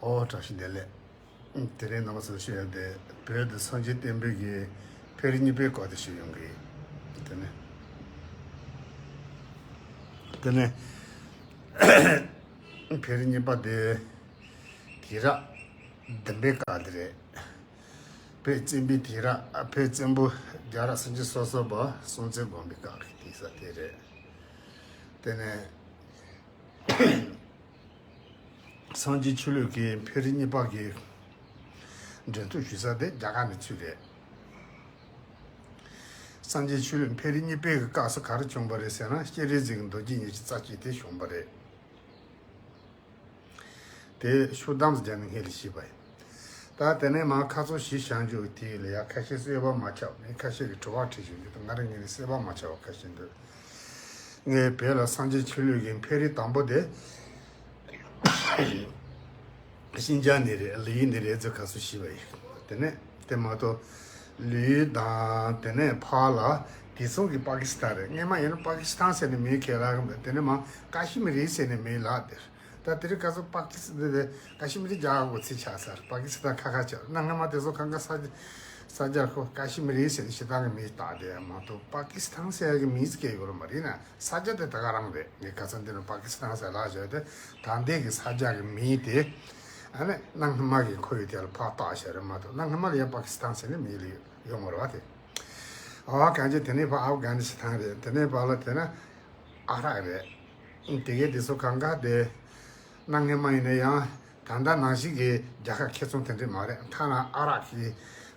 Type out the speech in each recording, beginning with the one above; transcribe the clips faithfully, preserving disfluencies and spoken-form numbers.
ཨོ་བཀྲ་ཤིས་བདེ་ལེགས། དེ་རིང་རྣམ་པ་ཚོར་ཞུ་ཡ་དེ་བོད་དུ་སངས་རྒྱས་བསྟན་པའི་གི་འཕེལ་རིམ་གཉིས་པའི་སྐོར་དེ་ཞུ་ཡོང་གི་ཡིན། དེ་ནས་དེ་ནས་འཕེལ་རིམ་གཉིས་པ་དེ་དུས་རབས་བདུན་པའི་སྐབས་དེ་རེད། བོད་བཙན་པོའི་དུས་རབས། བོད་བཙན་པོ་རྒྱལ་རབས་སུམ་ཅུ་སོ་གསུམ་པ་སྲོང་བཙན་སྒམ་པོའི་སྐབས་ཀྱི་དུས་ས་དེ་རེད། དེ་ནས་སངས་རྒྱས་ཆོས་ལུགས་ཀྱི་འཕེལ་རིམ་གཉིས་པ་གི་འགྲན་བསྡུར་ཞུ་ས་དེ་རྒྱ་གར་ནས་ཚུད་རེད། སངས་རྒྱས་ཆོས་ལུགས་འཕེལ་རིམ་གཉིས་པའི་གི་སྐབས་སུ་ག་རེ་བྱུང་བ་རེད་ཟེར་ན། སྤྱན་རས་གཟིགས་ཀྱི་མདོ་རྒྱུད་ཉི་ཤུ་རྩ་གཅིག་དེ་བྱུང་བ་རེད། དེ་ཤུགས་བསྡམས་སུ་སྦྱར་ནས་སྔོན་ལ་ཤེས་པ་ཡིན། ད་དེ་ནས་མར་ཁ་སང་ཞུས་བཞག་རྒྱུ་དེ་ལ་ཡ་ཁ་ཤས་གསལ་པོ་མ་ཆགས། མི་ཁ་ཤས་ཀྱིས་དྲི་བ་དྲིས་བཞིན་འདུག་ང་རང་ངོས་ནས་གསལ་པོ་མ་ཆགས་པ་ཁ་ཤས་འདུག་ངས་བོད་ལ་སངས་རྒྱས་ཆོས་ལུགས་ཀྱི་འཕེལ་རིམ་དང་པོ་དེ་ཤིན་ཅང་ནས་རེད། ལི་ཡུལ་ནས་རེད་ཟེར་ཁ་སང་ཞུས་པ་ཡིན། དེ་ནས་དེ་མ་གཏོགས་ལི་ཡུལ་དང་དེ་ནས་ཕར་ལ་དེ་མཚུངས་ཀྱི་པ་ཀི་སི་ཐན་རེད། སྔོན་མ་ཡིན་ན་པ་ཀི་སི་ཐན་ཟེར་ནས་མིང་གང་ལགས་རེད། དེ་ནས་མར་ཀ་ཤི་མི་རི་ཟེར་ནས་མིང་ལབ་དེ་རེད། ད་དེ་རིང་ཁ་སང་པ་ཀི་སི་ཐན་དེ་ཀ་ཤི་མི་རི་རྒྱ་གར་གྱི་ཚིག་ཆགས་ཚར། པ་ཀི་སི་ཐན་ཁ་ཁ་ཆགས། གནའ་སྔ་མ་དེ་ཚོ་གང་ག་ས་ས་རྒྱ་ཁོ་ཀ་ཤི་མི་རི་ཟེར་ནས་ཞེ་སྡང་གི་མིང་བཏགས་དེ་མ་གཏོགས་པ་ཀི་སི་ཐན་ཟེར་གྱི་མིང་ཟིག་སྐྱེ་ཡོད་རེད་མ་རེད། ན་ས་རྒྱ་དེ་ད་ག་རང་རེད། ངས་ཁ་སང་འདི་ནས་པ་ཀི་སི་ཐན་ཟེར་ལབ་བྱས་ཏེ་ད་ལྟའི་གི་ས་རྒྱ་གི་མིང་དེ་ཨ་ནི་གནའ་སྔ་མ་གི་ཁོ་ཡི་དེ་ལ་ཕར་བཏགས་བྱས་རེད་མ་གཏོགས་གནའ་སྔ་མ་ལ་ཡང་པ་ཀི་སི་ཐན་ཟེར་ནས་མིང་ལ་ཡོད་མ་རེད་བ་དེ། ཨ་གང་ཅི་དེ་ནས་ཕར་ཨབ་གྷ་ནི་སི་ཐན་རེད། དེ་ནས་ཕར་ལ་དེ་ན་ཨ་རག་རེད། དེ་གའི་དེ་ཚོ་གང་ག་དེ་གནའ་སྔ་མ་ཡིན་ན་ཡང་ད་ལྟ་ནང་བཞིན་གྱི་རྒྱལ་ཁབ་ཁེ་ཚོང་དེ་འདྲ་མ་རེད། ཐ་ན་ཨ་རག་གི་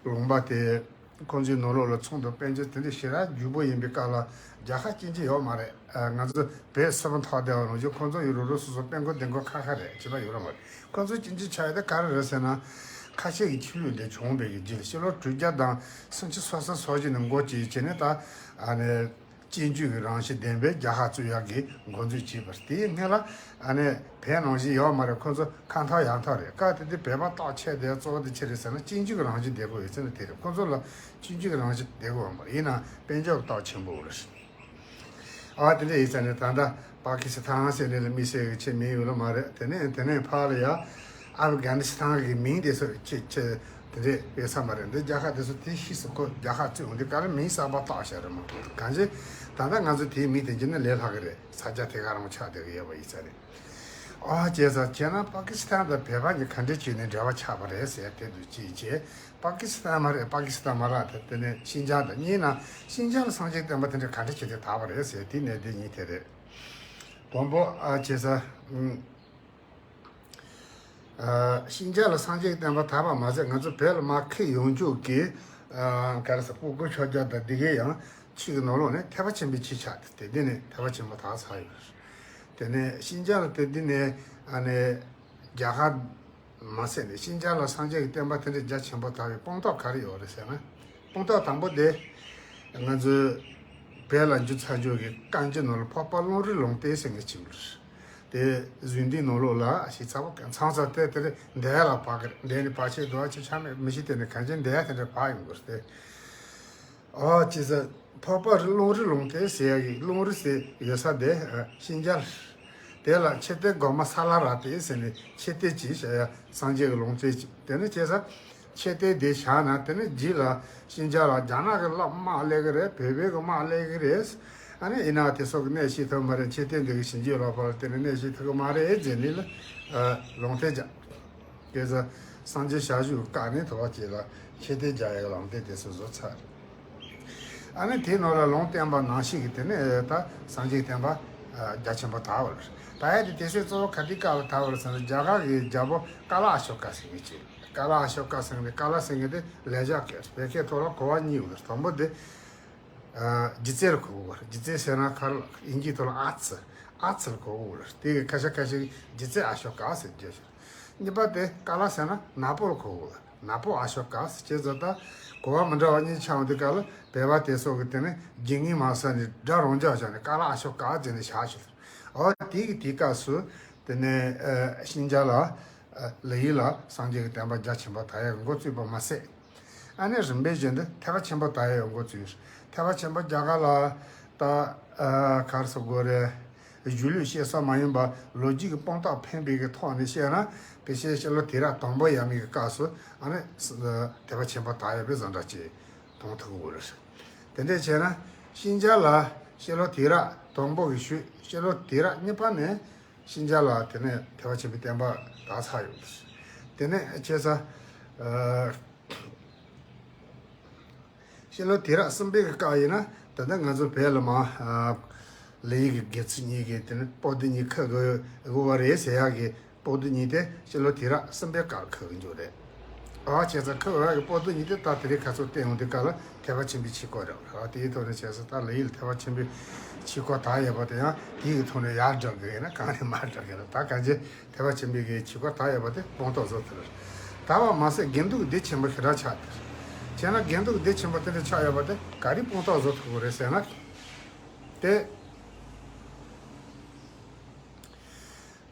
ལུང་པ་དེ་ཁོང་ཚོའི་ནང་ལོགས་ལ་ཚོང་དང་དཔལ་འབྱོར་དེ་འདྲ་ཞེ་དྲག་རྒྱུ་པོ་ཡིན་པའི་སྐབས་ལ་རྒྱལ་ཁབ་སྐྱིན་ཅི་ཡོད་མ་རེད། ང་ཚོ་བོད་སུ་ཕན་ཐོགས་བསྡད་པ་ནང་བཞིན་ཁོང་ཚོ་ཡི་རུ་རུ་སོ་སོ་དཔལ་མགོ་ལྡེ་མགོ་ཁ་ཁ་རེད། བྱས་པ་ཡོད་ར་མ་རེད། ཁོང་ཚོའི་སྐྱིན་ཅི་ཆགས་ཡ་དེ་ག་རེ་རེད་ཟེར་ན། ཁ་ཤས་ཀྱི་ཆོས་ལུགས་འདི་བྱུང་བའི་གི་རྗེས་ཕྱི་ལོ་དྲུག་བརྒྱ་དང་སུམ་ཅུ་སོ་སོ་སོ་བཞི་ནས་འགོ་བྱས་བྱས་ནས་ད་ཨ་ནི་སྐྱིན་འཇུག་གི་རང་བཞིན་ལྡན་པའི་རྒྱལ་ཁབ་བཙུགས་ཡག་གི་འགོ་འཛུགས་བྱས་པ་རེད། དེའི་སྔོན་ལ་ཨ་ནི་བོད་ནང་བཞིན་ཡོད་མ་རེད། ཁོང་ཚོ་ཁ་འཐོར་ཡག་འཐོར་རེད། སྐབས་དེ་དུས་བོད་པ་སྟོབས་ཆེ་དེ་གཙོ་བོ་དེ་ཆི་རེད་ཟེར་ན་སྐྱིན་འཇུག་གི་རང་བཞིན་ལྡན་པ་ཡོད་ཚད་ནས་དེ་རེད། ཁོང་ཚོ་ལ་སྐྱིན་འཇུག་གི་རང་བཞིན་ལྡན་པ་ཡོད་མ་རེད། ཡིན་ནའང་དཔལ་འབྱོར་སྟོབས་ཆེན་པོ་རེད། ཨ་དེ་འདྲ་ཡིན་ཙང་ནས་ད་ལྟ་པ་ཀི་སི་ཐན་ཟེར་ནས་ལ་དམིགས་བསལ་གྱི་ཆེ་མིང་ཡོད་ལ་མ་རེད། དེ་ནས་དེ་ནས་ཕར་ལ་ཡ་ཨབ་གྷ་ནི་སི་ཐན་གྱི་མིང་དེ་ཚོ་ཆེ་ཆེ་དེ་འདྲས་དཔེ་ས་མ་རེད། འདི་རྒྱལ་ཁབ་དེ་ཚོ་དེ་ཤི་སུ་ཁོ་རྒྱལ་ཁབ་བཙུགས་འོང་དུས་ག་ལ་མིང་གསར་པ་བཏགས་བཞག་རེད་མ་གཏོགས། གང་ཅི་ད་ལྟ་ང་ཚོ་དེའི་མིང་དེ་འགྱུར་ན་ལས་སླ་གི་རེད། ས་ཆ་དེ་ག་རང་ཆགས་བསྡད་གི་ཡོད་པ་ཡིན་ཙང་རེད། ཨ་བྱས་ཙང་བྱས་ན་པ་ཀི་སི་ཐན་དང་བོད་པ་གཉིས་ག་འདྲས་བྱས་ནས་འབྲེལ་བ་ཆགས་པ་རེད་ཟེར་དེ་འདུག་ཅིག་བྱས། པ་ཀི་སི་ཐན་མ་རེད། པ་ཀི་སི་ཐན་མ་རེད། དེ་དེ་ནས་ཤིན་ཅང་དང་གཉིས་ན་ཤིན་ཅང་ལ་སངས་རྒྱས་བསྟན་པ་དེ་འདྲ་ག་འདྲ་བྱས་ཏེ་དར་བ་རེད་ཟེར་དེ་ནས་དེ་གཉིས་དེ་རེད། དང་པོ་ཨ་བྱས་ཙང་ཨ་ཤིན་ཅང་ལ་སངས་རྒྱས་བསྟན་པ་དར་བ་མ་ཟད་ང་ཚོ་བོད་ལ་མར་ཁྱེར་ཡོང་རྒྱུ་གི་ཨ་ག་རེ་ཟེར་སྤུ་གུ་ཆོས་རྒྱལ་དང་དེ་གའི་ཡང་ཆོས་ཀྱི་ནང་ལོགས་ནས་ཐེག་པ་ཆེན་པོའི་ཆོས་ཆགས་ཏེ་དེ་ནས་ཐེག་པ་ཆེན་པོ་དར་ཚར་ཡོད་རེད། དེ་ནས་ཤིན་ཅང་ལ་དེ་འདི་ནས་ཨ་ནས་རྒྱ་གར་མ་ཟད་ནས་ཤིན་ཅང་ལ་སངས་རྒྱས་ཀྱི་བསྟན་པ་དེ་འདྲའི་རྒྱ་ཆེན་པོ་དར་བའི་དཔང་རྟགས་ག་རེ་ཡོད་རེད་ཟེར་ན། དཔང་རྟགས་དང་པོ་དེ་ང་ཚོའི་བོད་ལ་འབྱོར་ཚར་རྒྱུ་གི་རྐང་རྗེས་ནང་ལ་འཕགས་པ་ཀླུང་རི་ལུང་བསྟན་ཟེར་མཁན་ཅིག་ཡོད་རེད། དེ་གཟུངས་འདིའི་ནང་ལོགས་ལ་ཞིག་ཚ་པོ་མཚམས་མཚམས་དེ་དེ་འདས་ལ་བག་གི་རེད། འདས་ནས་བག་ཆེད་དུ་བ་ཆེ་ཆ་མེད་མི་ཤེས། དེ་ནས་གང་ཅི་འདས་དེ་འདྲ་བག་ཡོང་གི་རེད་དེ། ཨོ་ཅི་ཟེར། འཕགས་པ་རི་ཀླུང་རི་ལུང་བསྟན་ཟེར་ཡ་གི་ཀླུང་རི་ཟེར་ཡོད་ས་དེ་ཤིན་ཅང་། དེ་ལ་མཆོད་རྟེན་གོང་མ་ས་ལ་ར་ཏི་ཟེར་ནས་མཆོད་རྟེན་ཅིག་བཞག་ཡ། སངས་རྒྱས་ཀྱི་ལུང་བསྟན་ཅིག་དེ་ནས་བྱས་ཙང་མཆོད་རྟེན་དེ་བཞག་ན་དེ་ནས་རྗེས་ལ་ཤིན་ཅང་ལ་རྒྱ་ནག་གི་དམག་སླེབས་ཀྱི་རེད། བོད་པའི་གི་དམག་སླེབས་ཀྱི་རེད། ཨ་ནི་ཡིན་ན་དེ་སོགས་ཀྱི་གནས་བཤིག་ཐུབ་མ་རེད། མཆོད་རྟེན་འདི་གི་བྱིན་གྱིས་རློབས་པ་ལ་བརྟེན་ནས་གནས་བཤིག་ཐུབ་ཀྱི་མ་རེད་ཟེར་ནས་ལ་ལུང་བསྟན་བྱས། དེ་ཚོ་སངས་རྒྱས་ཞལ་བཞུགས་བཀག་ནས་དུ་བ་བཅས་ལ་མཆོད་རྟེན་རྒྱག་ཡག་ལམ་སྟོན་དེ་ཚོ་བཟོ་ཚར། ཨ་ནི་དེའི་ནང་ལ་ལུང་བསྟན་པ་ནང་བཞིན་གྱི་དེ་ནས་ད་སངས་རྒྱས་བསྟན་པ་རྒྱ་ཆེན་པོ་དར་བ་རེད། ད་ཡ་དེ་དེ་ཚོའི་གཙོ་བོ་ག་དུས་སྐབས་ལ་དར་བ་རེད་ཟེར་ན་རྒྱ་གར་གྱི་རྒྱལ་པོ་ཀ་ལ་ཨ་ཤོ་ཀ་ཟེར་མཁན་ཅིག་ཀ་ལ་ཨ་ཤོ་ཀ་ཟེར་མཁན་དེ། ཀ་ལ་ཟེར་མཁན་དེ་ལེགས་སྦྱར་སྐད། བོད་སྐད་ཐོག་ལ་གོ་བ་གཉིས་ཡོད་རེད། དང་པོ་དེ་སྒྱུ་རྩལ་ལ་གོ་དགོས་པ་རེད། སྒྱུ་རྩལ་ཟེར་ན་ཁ་ལ་དབྱིན་ཇིའི་ཐོག་ལ་ཨར་ཚི། ཨར་ཚི་ལ་གོ་དགོས་པ་རེད། དེ་གི་ཁ་ཤས་ཁ་ཤས་སྒྱུ་རྩལ་ཨ་ཤོ་ཀ་ཟེར་བརྗོད་ཤག་གཉིས་པ་དེ་ཀ་ལ་ཟེར་ན་ནག་པོ་ལ་གོ་དགོས་པ་རེད། ནག་པོ་ཨ་ཤོ་ཀ་ཟེར། བྱས་ཙང་ད་གོ་བ་མི་འདྲ་བ་གཉིས་ཆགས་འོང་དུས་སྐབས་ལ་བོད་པ་དེ་ཚོ་གི་དེ་ནི་རྒྱུས་ངན་མ་བསགས་ནས་སྒྲ་རང་འཇགས་བཞག་ནས་ཀ་ལ་ཨ་ཤོ་ཀ་ཟེར་ནས་བཞག་ཤག་འོ་དེ་གི་དེའི་སྐབས་སུ་དེ་ནས་ཤིན་ཅང་ལ། ལི་ཡུལ་ལ་སངས་རྒྱས་ཀྱི་བསྟན་པ་རྒྱ་ཆེན་པོ་དར་ཡག་འགོ་བཙུགས་པ་མ་ཟད། ཨ་ནི་རིམ་པས་བཞིན་དུ་ཐེག་པ་ཆེན་པོ་དར་ཡག་འགོ་བཙུགས། ཐེག་པ་ཆེན་པོ་རྒྱ་གར་ལ་ད་ག་རེ་ཟེར་དགོས་རེད། གཞུང་ལུགས་བཤད་ས་མ་ཡིན་པ་ལོ་རྒྱུས་ཀྱི་དཔང་རྟགས་འཕེན་པའི་གི་ཐོག་ནས་བཤད་ན། དཔེ་ཆའི་ཤེས་ལོ་དུས་རབས་དང་པོ་ཡབ་མེས་ཀྱི་སྐབས་སུ་ཨ་ནི་ཐེག་པ་ཆེན་པོ་དར་ཡོད་པའི་བཟོ་འདྲ་ཅིག་མཐོང་ཐུབ་ཀྱི་ཡོད་རེད། དེ་འདྲ་བྱས་ན་ཤིང་བྱ་ལ་ཤེས་ལོ་དུས་རབས་དང་པོ་གི་ཤུལ། ཤེས་ལོ་དུས་རབས་གཉིས་པ་ནས་ཤིང་བྱ་ལ་དེ་ནས་ཐེག་པ་ཆེན་པོའི་བསྟན་པ་དར་ཚར་ཡོད་རེད། དེ་ནས་བྱས་ཙང་། ཤེས་ལོ་དུས་རབས་གསུམ་པའི་སྐབས་ཡིན་ན། ད་ལྟ་ང་ཚོ་བོད་ལ་མ་ལི་ཡི་གི་དགེ་ཚུལ་གཉིས་ཀྱིས་དེ་ནི་པོ་ཏི་གཉིས་ཁ་དགོས་དགོས་པ་རེད་ཟེར་ཡག་གི་པོ་ཏི་གཉིས་དེ་ཤེས་ལོ་དུས་རབས་གསུམ་པའི་སྐབས་ཁ་གི་འཇུག་རེད། ཨ་བྱས་ཙང་ཁ་བ་གི་པོ་ཏི་གཉིས་དེ་ད་དེ་རིང་ཁ་སང་བསྟན་ཡོང་དུས་སྐབས་ལ་ཐེག་པ་ཆེན་པོའི་ཆོས་སྐོར་རེད། ཨ་དེའི་ཐོག་ནས་བྱས་ཙང་ད་ལི་ཡི་ལ་ཐེག་པ་ཆེན་པོའི་ཆོས་སྐོར་དར་ཡོད་པ་དེ་ཡང་དེའི་གི་ཐོག་ནས་ཡར་འགྲོ་དགོས་ཡིན་ན་གང་ནས་མར་འགྲོ་དགོས་ན། ད་གང་ཅི། ཐེག་པ་ཆེན་པོའི་གི་ཆོས་སྐོར་དར་ཡོད་པ་དེ་སྤང་རྟོགས་བཟོ་ཐུབ་རེད། དར་བ་མ་ཟད་དགེ་འདུན་གྱི་སྡེ་ཆེན་པོ་ཞེ་དྲག་ཆགས་ཏེ། བྱས་ན་དགེ་འདུན་གྱི་སྡེ་ཆེན་པོ་དེ་འདྲ་ཆགས་ཡོད་པ་དེ་ག་རེ་སྤང་རྟོགས་བཟོ་ཐུབ་ཀྱི་རེད་ཟེར་ན། དེ།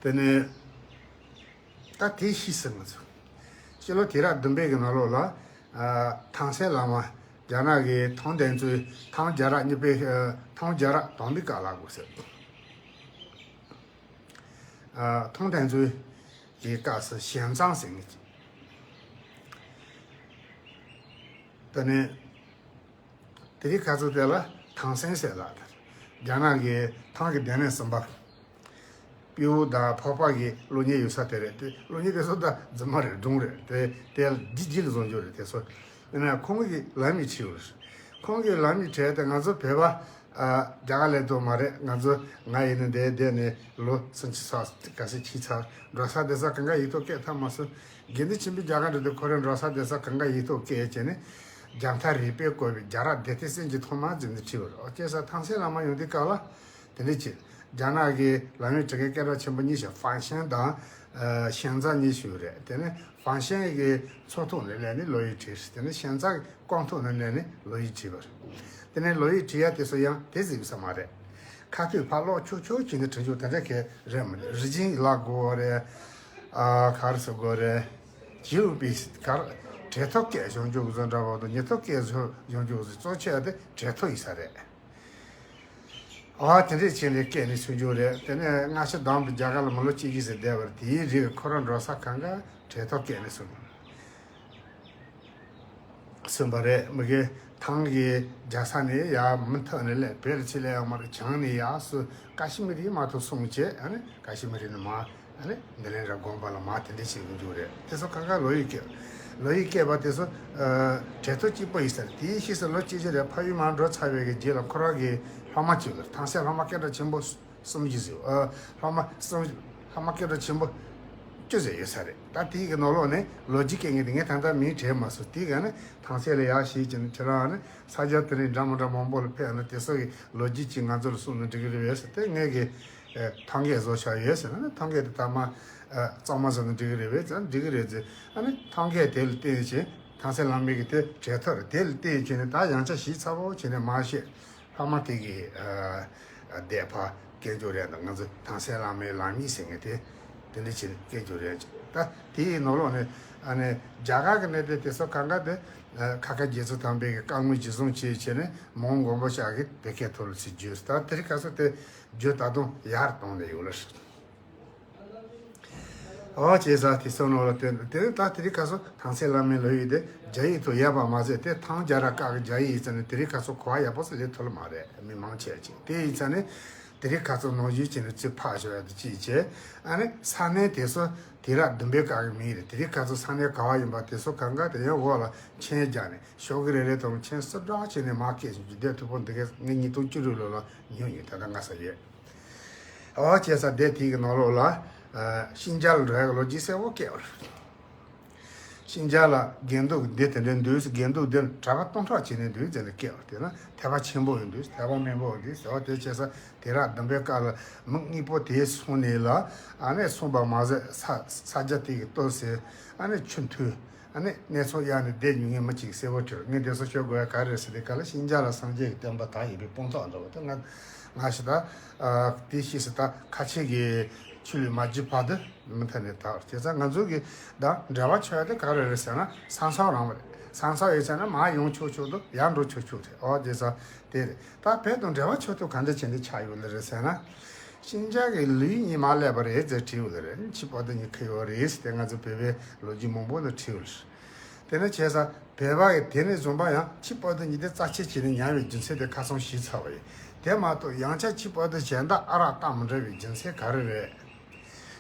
དེ་ནས། ད་དེ་ཤེས་ཟིན་མ་ཚུགས། ཤེས་ལོ་དུས་རབས་བདུན་པའི་གི་ནང་ལོགས་ལ། ཨ་ཐང་སན་བླ་མ། རྒྱ་ནག་གི་ཐང་ཐན་ཙུའི་ཐང་རྒྱལ་རབས་གཉིས་པའི་ཨ་ཐང་རྒྱལ་རབས་དང་པོའི་སྐབས་ལ་དགོས་ཟེར། ཨ་ཐང་ཐན་ཙུའི་གི་སྐབས་སུ་ཞན་ཙང་ཟེར་མཁན་ཅིག་དེ་ནས་དེ་རིང་ཁ་སང་དེ་ལ་ཐང་སན་ཟེར་ལ། རྒྱ་ནག་གི་ཐང་གི་སྡེ་སྣོད་གསུམ་པ། སྤྲེའུ་དང་ཕག་པ་གི་སློབ་གཉེར་ཡོད་ས་དེ་རེད། དེ་སློབ་གཉེར་དེ་ཚོ་ད་རྫུན་མ་རེད། སྒྲུང་རེད། དེ་དེ་ལྗིད་ལྗིད་ལ་བཟོ་རྒྱུ་རེད། དེ་ཚོ་ཡིན་ན་ཁོང་གིས་ལམ་ཡིག་བྲིས་ཡོད་རེད། ཁོང་གིས་ལམ་ཡིག་བྲིས་ཏེ་ང་ཚོ་བོད་པ། ཨ་རྒྱ་གར་སླེབས་དོ་མ་རེད། ང་ཚོ་ང་ཡིན་ན་འདིར་བསྡད་ནས་ལོ་སུམ་ཅུ་སོ་ག་ཚོད་ཕྱིན་ཚར། འགྲོ་ས་བསྡད་ས་གང་ག་ཡིག་ཐོག་བཀོད་ཐུབ་མ་སོང་། དགེ་འདུན་ཆོས་འཕེལ་རྒྱ་གར་འགྲོ་དུས་ཁོ་རང་འགྲོ་ས་བསྡད་ས་གང་ག་ཡིག་ཐོག་བཀོད་བྱས་ནས། རྒྱ་མཐའ་རིག་པས་བསྐོར་བའི་རྒྱལ་རབས་སྡེ་སྟེང་གསན་གྱི་ཐོག་མ་ཟེར་ནས་བྲིས་པ་རེད། ཨོ་བྱས་ཙང་ཐང་སན་བླ་མ་ཡོང་དུས་སྐབས་ལ། དེ་འདྲ་བྱས། རྒྱ་ནག་གི་ལམ་ཡིག་བྲི་མཁན་སྐད་གྲགས་ཆེན་པོ་གཉིས་ཤིག་ཧྥང་ཤན་དང་། ཨ་ཞན་ཙང་གཉིས་ཤིག་ཡོད་རེད། དེ་ནས་ཧྥང་ཤན་གྱི་ཚོགས་ཐོག་ནས་སླེབས་ནས་ལོ་ཡིག་བྲིས། དེ་ནས་ཞན་ཙང་གི་ཀོང་ཐོག་ནས་སླེབས་ནས་ལོ་ཡིག་བྲིས་པ་རེད། དེ་ནས་ལོ་ཡིག་བྲིས་ཡ་དེ་ཚོ་ཡང་དེ་ཟིག་ཡིན་ས་མ་རེད། ཁ་ཐུག་ཕར་ཀློག་ཆོག་ཆོག་བྱས་ནས་བྲིས་རྒྱུ་དེ་འདྲ་གས་རེད་མ་རེད། རི་ཆེན་བརླག་དགོས་རེད། ཨ་ག་རེ་ཟེར་དགོས་རེད། བྱིའུ་པའི་གར་བྲེལ་ཐོག་སྐད་བྱུང་རྒྱུ་བཟོ་འདྲ་བ་དང་ཉེ་ཐོག་སྐད་བྱུང་རྒྱུ་བཟོ་གཙོ་ཆེ་བ་དེ་བྲེལ་ཐོག་ཡིན་ས་རེད། ཨ་དེ་འདྲས་བྱས་ནས་སྐད་ནི་སུན་རྒྱུ་རེད། དེ་ནས་སྔ་ཕྱི་དང་པོ་རྒྱ་གར་ལ་མི་ལོ་གཅིག་གི་ཟེར་བསྡད་པར་དེའི་རིགས་ཁོ་རང་འགྲོ་ས་གང་ག་བྲེལ་ཐོག་སྐད་ནི་སུན་སུན་པ་རེད། མི་གེ་ཐང་གི་རྒྱལ་ས་ནས་ཡར་མུ་མཐུད་ནས་སླེབས། བོད་ལ་ཕྱིར་སླེབས་ཡོང་མ་རེད། བྱང་ནས་ཡར་སུ་ཀ་ཤི་མི་རི་མ་ཐུག་སོང་བྱས། ཨ་ནི་ཀ་ཤི་མི་རི་ནས་མར། ཨ་ནི་འདི་ལན་ར་དགོན་པ་ལ་མ་དེ་འདྲ་ཞིག་འཇུག་རེད། དེ་ཚོ་གང་ག་ལོ་ཡིག་སྐད། ལོ་ཡིག་སྐད་པ་དེ་ཚོ་ཨ་གྲལ་ཐོག་གཅིག་པོ་ཡིན་ས་རེད། དེའི་ཕྱིས་སུ་ལོ་གཅིག་ཅིག་རེ་ཕ་ཡུལ་མར་འགྲོ་ཚར་བའི་གི་རྗེས་ལ་ཁོ་རང་གི་སློབ་མ་གཅིག་ལ་ཐང་སན་སློབ་མ་སྐད་གྲགས་ཆེན་པོ་གསུམ་ཅིག་ཟེར། ཨ་སློབ་མ་གསུམ། སློབ་མ་སྐད་གྲགས་ཆེན་པོ་བཅུ་ཟེར་ཡོད་ས་རེད། ད་དེའི་གི་ནང་ལོགས་ནས་ལོ་རྒྱུས་སྐད་ངེས་དེ་ངས་ད་ལྟ་མིང་བྲིས་མ་སོང་། དེའི་ག་ནས་ཐང་སན་ལ་ཡར་ཞིག་ཅིག་ནས་ཁྱེད་རང་ནི་ས་ཆ་དེ་རིང་འདྲ་མི་འདྲ་མང་པོ་ལ་ཕེབས་ནས་དེ་ཚོ་གི་ལོ་རྒྱུས་ཅིག་ང་ཚོ་ལ་གསུངས་ན་འགྲིག་གི་རེད་པས་ཟེར་ཏེ། ངས་གི་ཨ་ཐང་གའི་བཟོ་བྱ་ཡོད་ཟེར་ན། ཐང་གའི་དེ་ཐ་མ་ཨ་གཙང་མ་བཟོ་ན་འགྲིག་གི་རེད་པས་ཟེར་ན། འགྲིག་གི་རེད་ཟེར། ཨ་ནི་ཐང་གའི་དེ་ལ་བརྟེན་བྱས། ཐང་སན་བླ་མའི་གི་དེ་གྲལ་ཐོག་རེད། དེ་ལ་བརྟེན་བྱས་ནས་ད་ཡང་བསྐྱར་ཞིབ་ཚགས་པོ་བྱས་ནས་མར་བཤད། ལྷག་མ་དེ་གི་ཨ་ཨ་འདས་པ་སྐད་འཇོག་རེད། ད་ང་ཚོ་ཐང་སན་བླ་མའི་ལམ་ཡིག་ཟེར་མཁན་དེ་དེ་འདྲ་བྱས་ནས་སྐད་འཇོག་རེད། ད་དེའི་ནང་ལོགས་ནས་ཨ་ནི་རྒྱ་གར་གི་གནས་དེ་དེ་ཚོ་གང་ག་དེ་ཨ་ཁ་ཁ་རྗེ་བཙུན་དམ་པའི་གི་བཀའ་དངོས་གཞིར་བཟུང་བྱས་བྱས་ནས་མོང་མགོན་པོ་ཞབས་ཀྱིས་བོད་སྐད་ཐོག་ལ་ཚུར་བསྒྱུར། ད་དེ་རིང་ཁ་སང་དེ་བསྒྱུར་ད་དུང་ཡར་གཏོང་ནས་ཡོད་ལ། ཨོ་བྱས་ཙང་དེ་ཚོ་ནང་ལ་བསྟན་དེ་ད་དེ་རིང་ཁ་སང་ཐང་སན་བླ་མའི་ལོ་ཡིག་དེ་རྒྱ་ཡིག་ཏུ་ཡོད་པ་མ་ཟད། དེ་ཐང་རྒྱལ་རབས་སྐབས་ཀྱི་རྒྱ་ཡིག་ཡིན་ཙང་ནས་དེ་རིང་ཁ་སང་གོ་བ་ཡག་པོ་ཞིག་ལེན་ཐུབ་ལ་མ་རེད། མི་མང་ཆེ་ཅིག་དེ་ཡིན་ཙང་ནས་དེ་རིང་ཁ་སང་ནང་བཞིན་བྱས་ནས་ཚིག་ཕར་ཞོག་ཡ་དེ་ཅིག་བྱས། ཨ་ནི་ས་གནས་དེ་ཚོ་དུས་རབས་བདུན་པའི་སྐབས་ཀྱི་མིང་རེད། དེ་རིང་ཁ་སང་ས་གནས་ག་བ་ཡིན་པ་དེ་ཚོ་གང་ག་དེ་ཡང་འོག་ལ་མཆན་རྒྱག་ནས་ཤོག་གུ་རེ་རེ་དང་མཆན་སུབ་དྲག་བྱས་ནས་མར་སྐད་ཞིག་རྒྱུ་དེ་ཐུབ་པོ་འདི་གས་ངས་ཉིས་སྟོང་བཅུ་དྲུག་ལོ་ལ་ཉོས་ཡིན། ད་ལྟ་ང་ས་ཡོད། ཨོ་བྱས་ཙང་དེ་དེའི་གི་ནང་ལོགས་ལ་ཨ་ཤིང་རྒྱ་ལ་འགྲོ་ཡག་གི་ལོ་རྒྱུས་གསལ་པོ་བཀོད་ཡོད་རེད། ཤིང་རྒྱ་ལ་དགེ་འདུན་གྱི་སྡེ་དེ་འདྲ་འདུག། དགེ་འདུན་སྡེ་གྲྭ་པ་སྟོང་ཕྲག་བྱས་ནས་འདུག་ཟེར་ནས་བཀོད་ཡོད་རེད། དེ་ན་ཐེག་པ་ཆེན་པོ་ཡིན་འདུག། ཐེག་པ་དམན་པོ་ཡིན་འདུག་ཟེར་བ་དེ་བྱས་ཙང་དུས་རབས་བདུན་པའི་སྐབས་ལ་མི་གཉིས་པོ་དེ་སོང་ནས་ལ། ཨ་ནི་སོང་བ་མ་ཟད་ས་ས་རྒྱ་དེ་གི་སྟོད་ཟེར། ཨ་ནི་ཆུ་མཐུད། ཨ་ནི་གནས་ཚུལ་ཡག་ནི་བསྡད་མྱོང་མཁན་མི་གཅིག་གསལ་པོ་བྲིས། ངས་འདི་ཚོ་ཤོད་དགོས་ཡ་ག་རེ་རེད་ཟེར་དུས་སྐབས་ལ་ཤིང་རྒྱ་ལ་སངས་རྒྱས་ཀྱི་བསྟན་པ་དར་ཡོད་པའི་དཔང་རྟགས་འདྲ་བོ་དེ་ང་ང་ཞིག་ད་ཨ་དེ་ཤེས་སུ་ད་ཁ་ཆེ་གི་ཆོས་ལུགས་མ་བརྒྱུད་བར་དུ་མུ་མཐུད་ནས་དར། བྱས་ཙང་ང་ཚོ་གི་ད་འབྲེལ་བ་ཆོད་ཡ་དེ་ག་རེ་རེད་ཟེར་ན་ས་མཚམས་རང་བ་རེད། ས་མཚམས་ཡོད་ཙང་ན་མར་ཡོང་ཆོག་ཆོག་འདུག། ཡར་འགྲོ་ཆོག་ཆོག་རེད། ཨོ་བྱས་ཙང་དེ་རེད། ད་བོད་དང་འབྲེལ་བ་ཆོད་ཐུབ་ག་འདྲ་བྱས་ནས་ཆགས་ཡོད་ལེ་རེད་ཟེར་ན། ཤིན་ཅང་གི་ལུས་གཉིས་མར་སླེབས་པ་རེད་ཟེར་བྲིས་ཡོད་རེད། ཆུ་སྤ་ཏི་གཉིས་ཁུར་ཡོད་རེད་ཟེར་ཏེ་ང་ཚོ་བོད་པའི་ལོ་རྒྱུས་མང་པོ་ནང་བྲིས་ཡོད་རེད། དེ་ནས་བྱས་ཙང་བོད་པ་གི་དེ་ནས་བཟུང་པ་ཡང་ཆུ་སྤ་ཏི་གཉིས་དེ་རྩ་ཆེ་བྱས་ནས་ཉར་བའི་རྒྱུ་མཚན་དེ་ཁ་སང་ཞུས་ཚར་བ་ཡིན། དེ་མ་གཏོགས་ཡང་བསྐྱར་ཆུ་སྤ་ཏི་གཞན་དག་ཨ་རག་བཏང་མི་འགྲོ་བའི་རྒྱུ་མཚན་ག་རེ་རེད།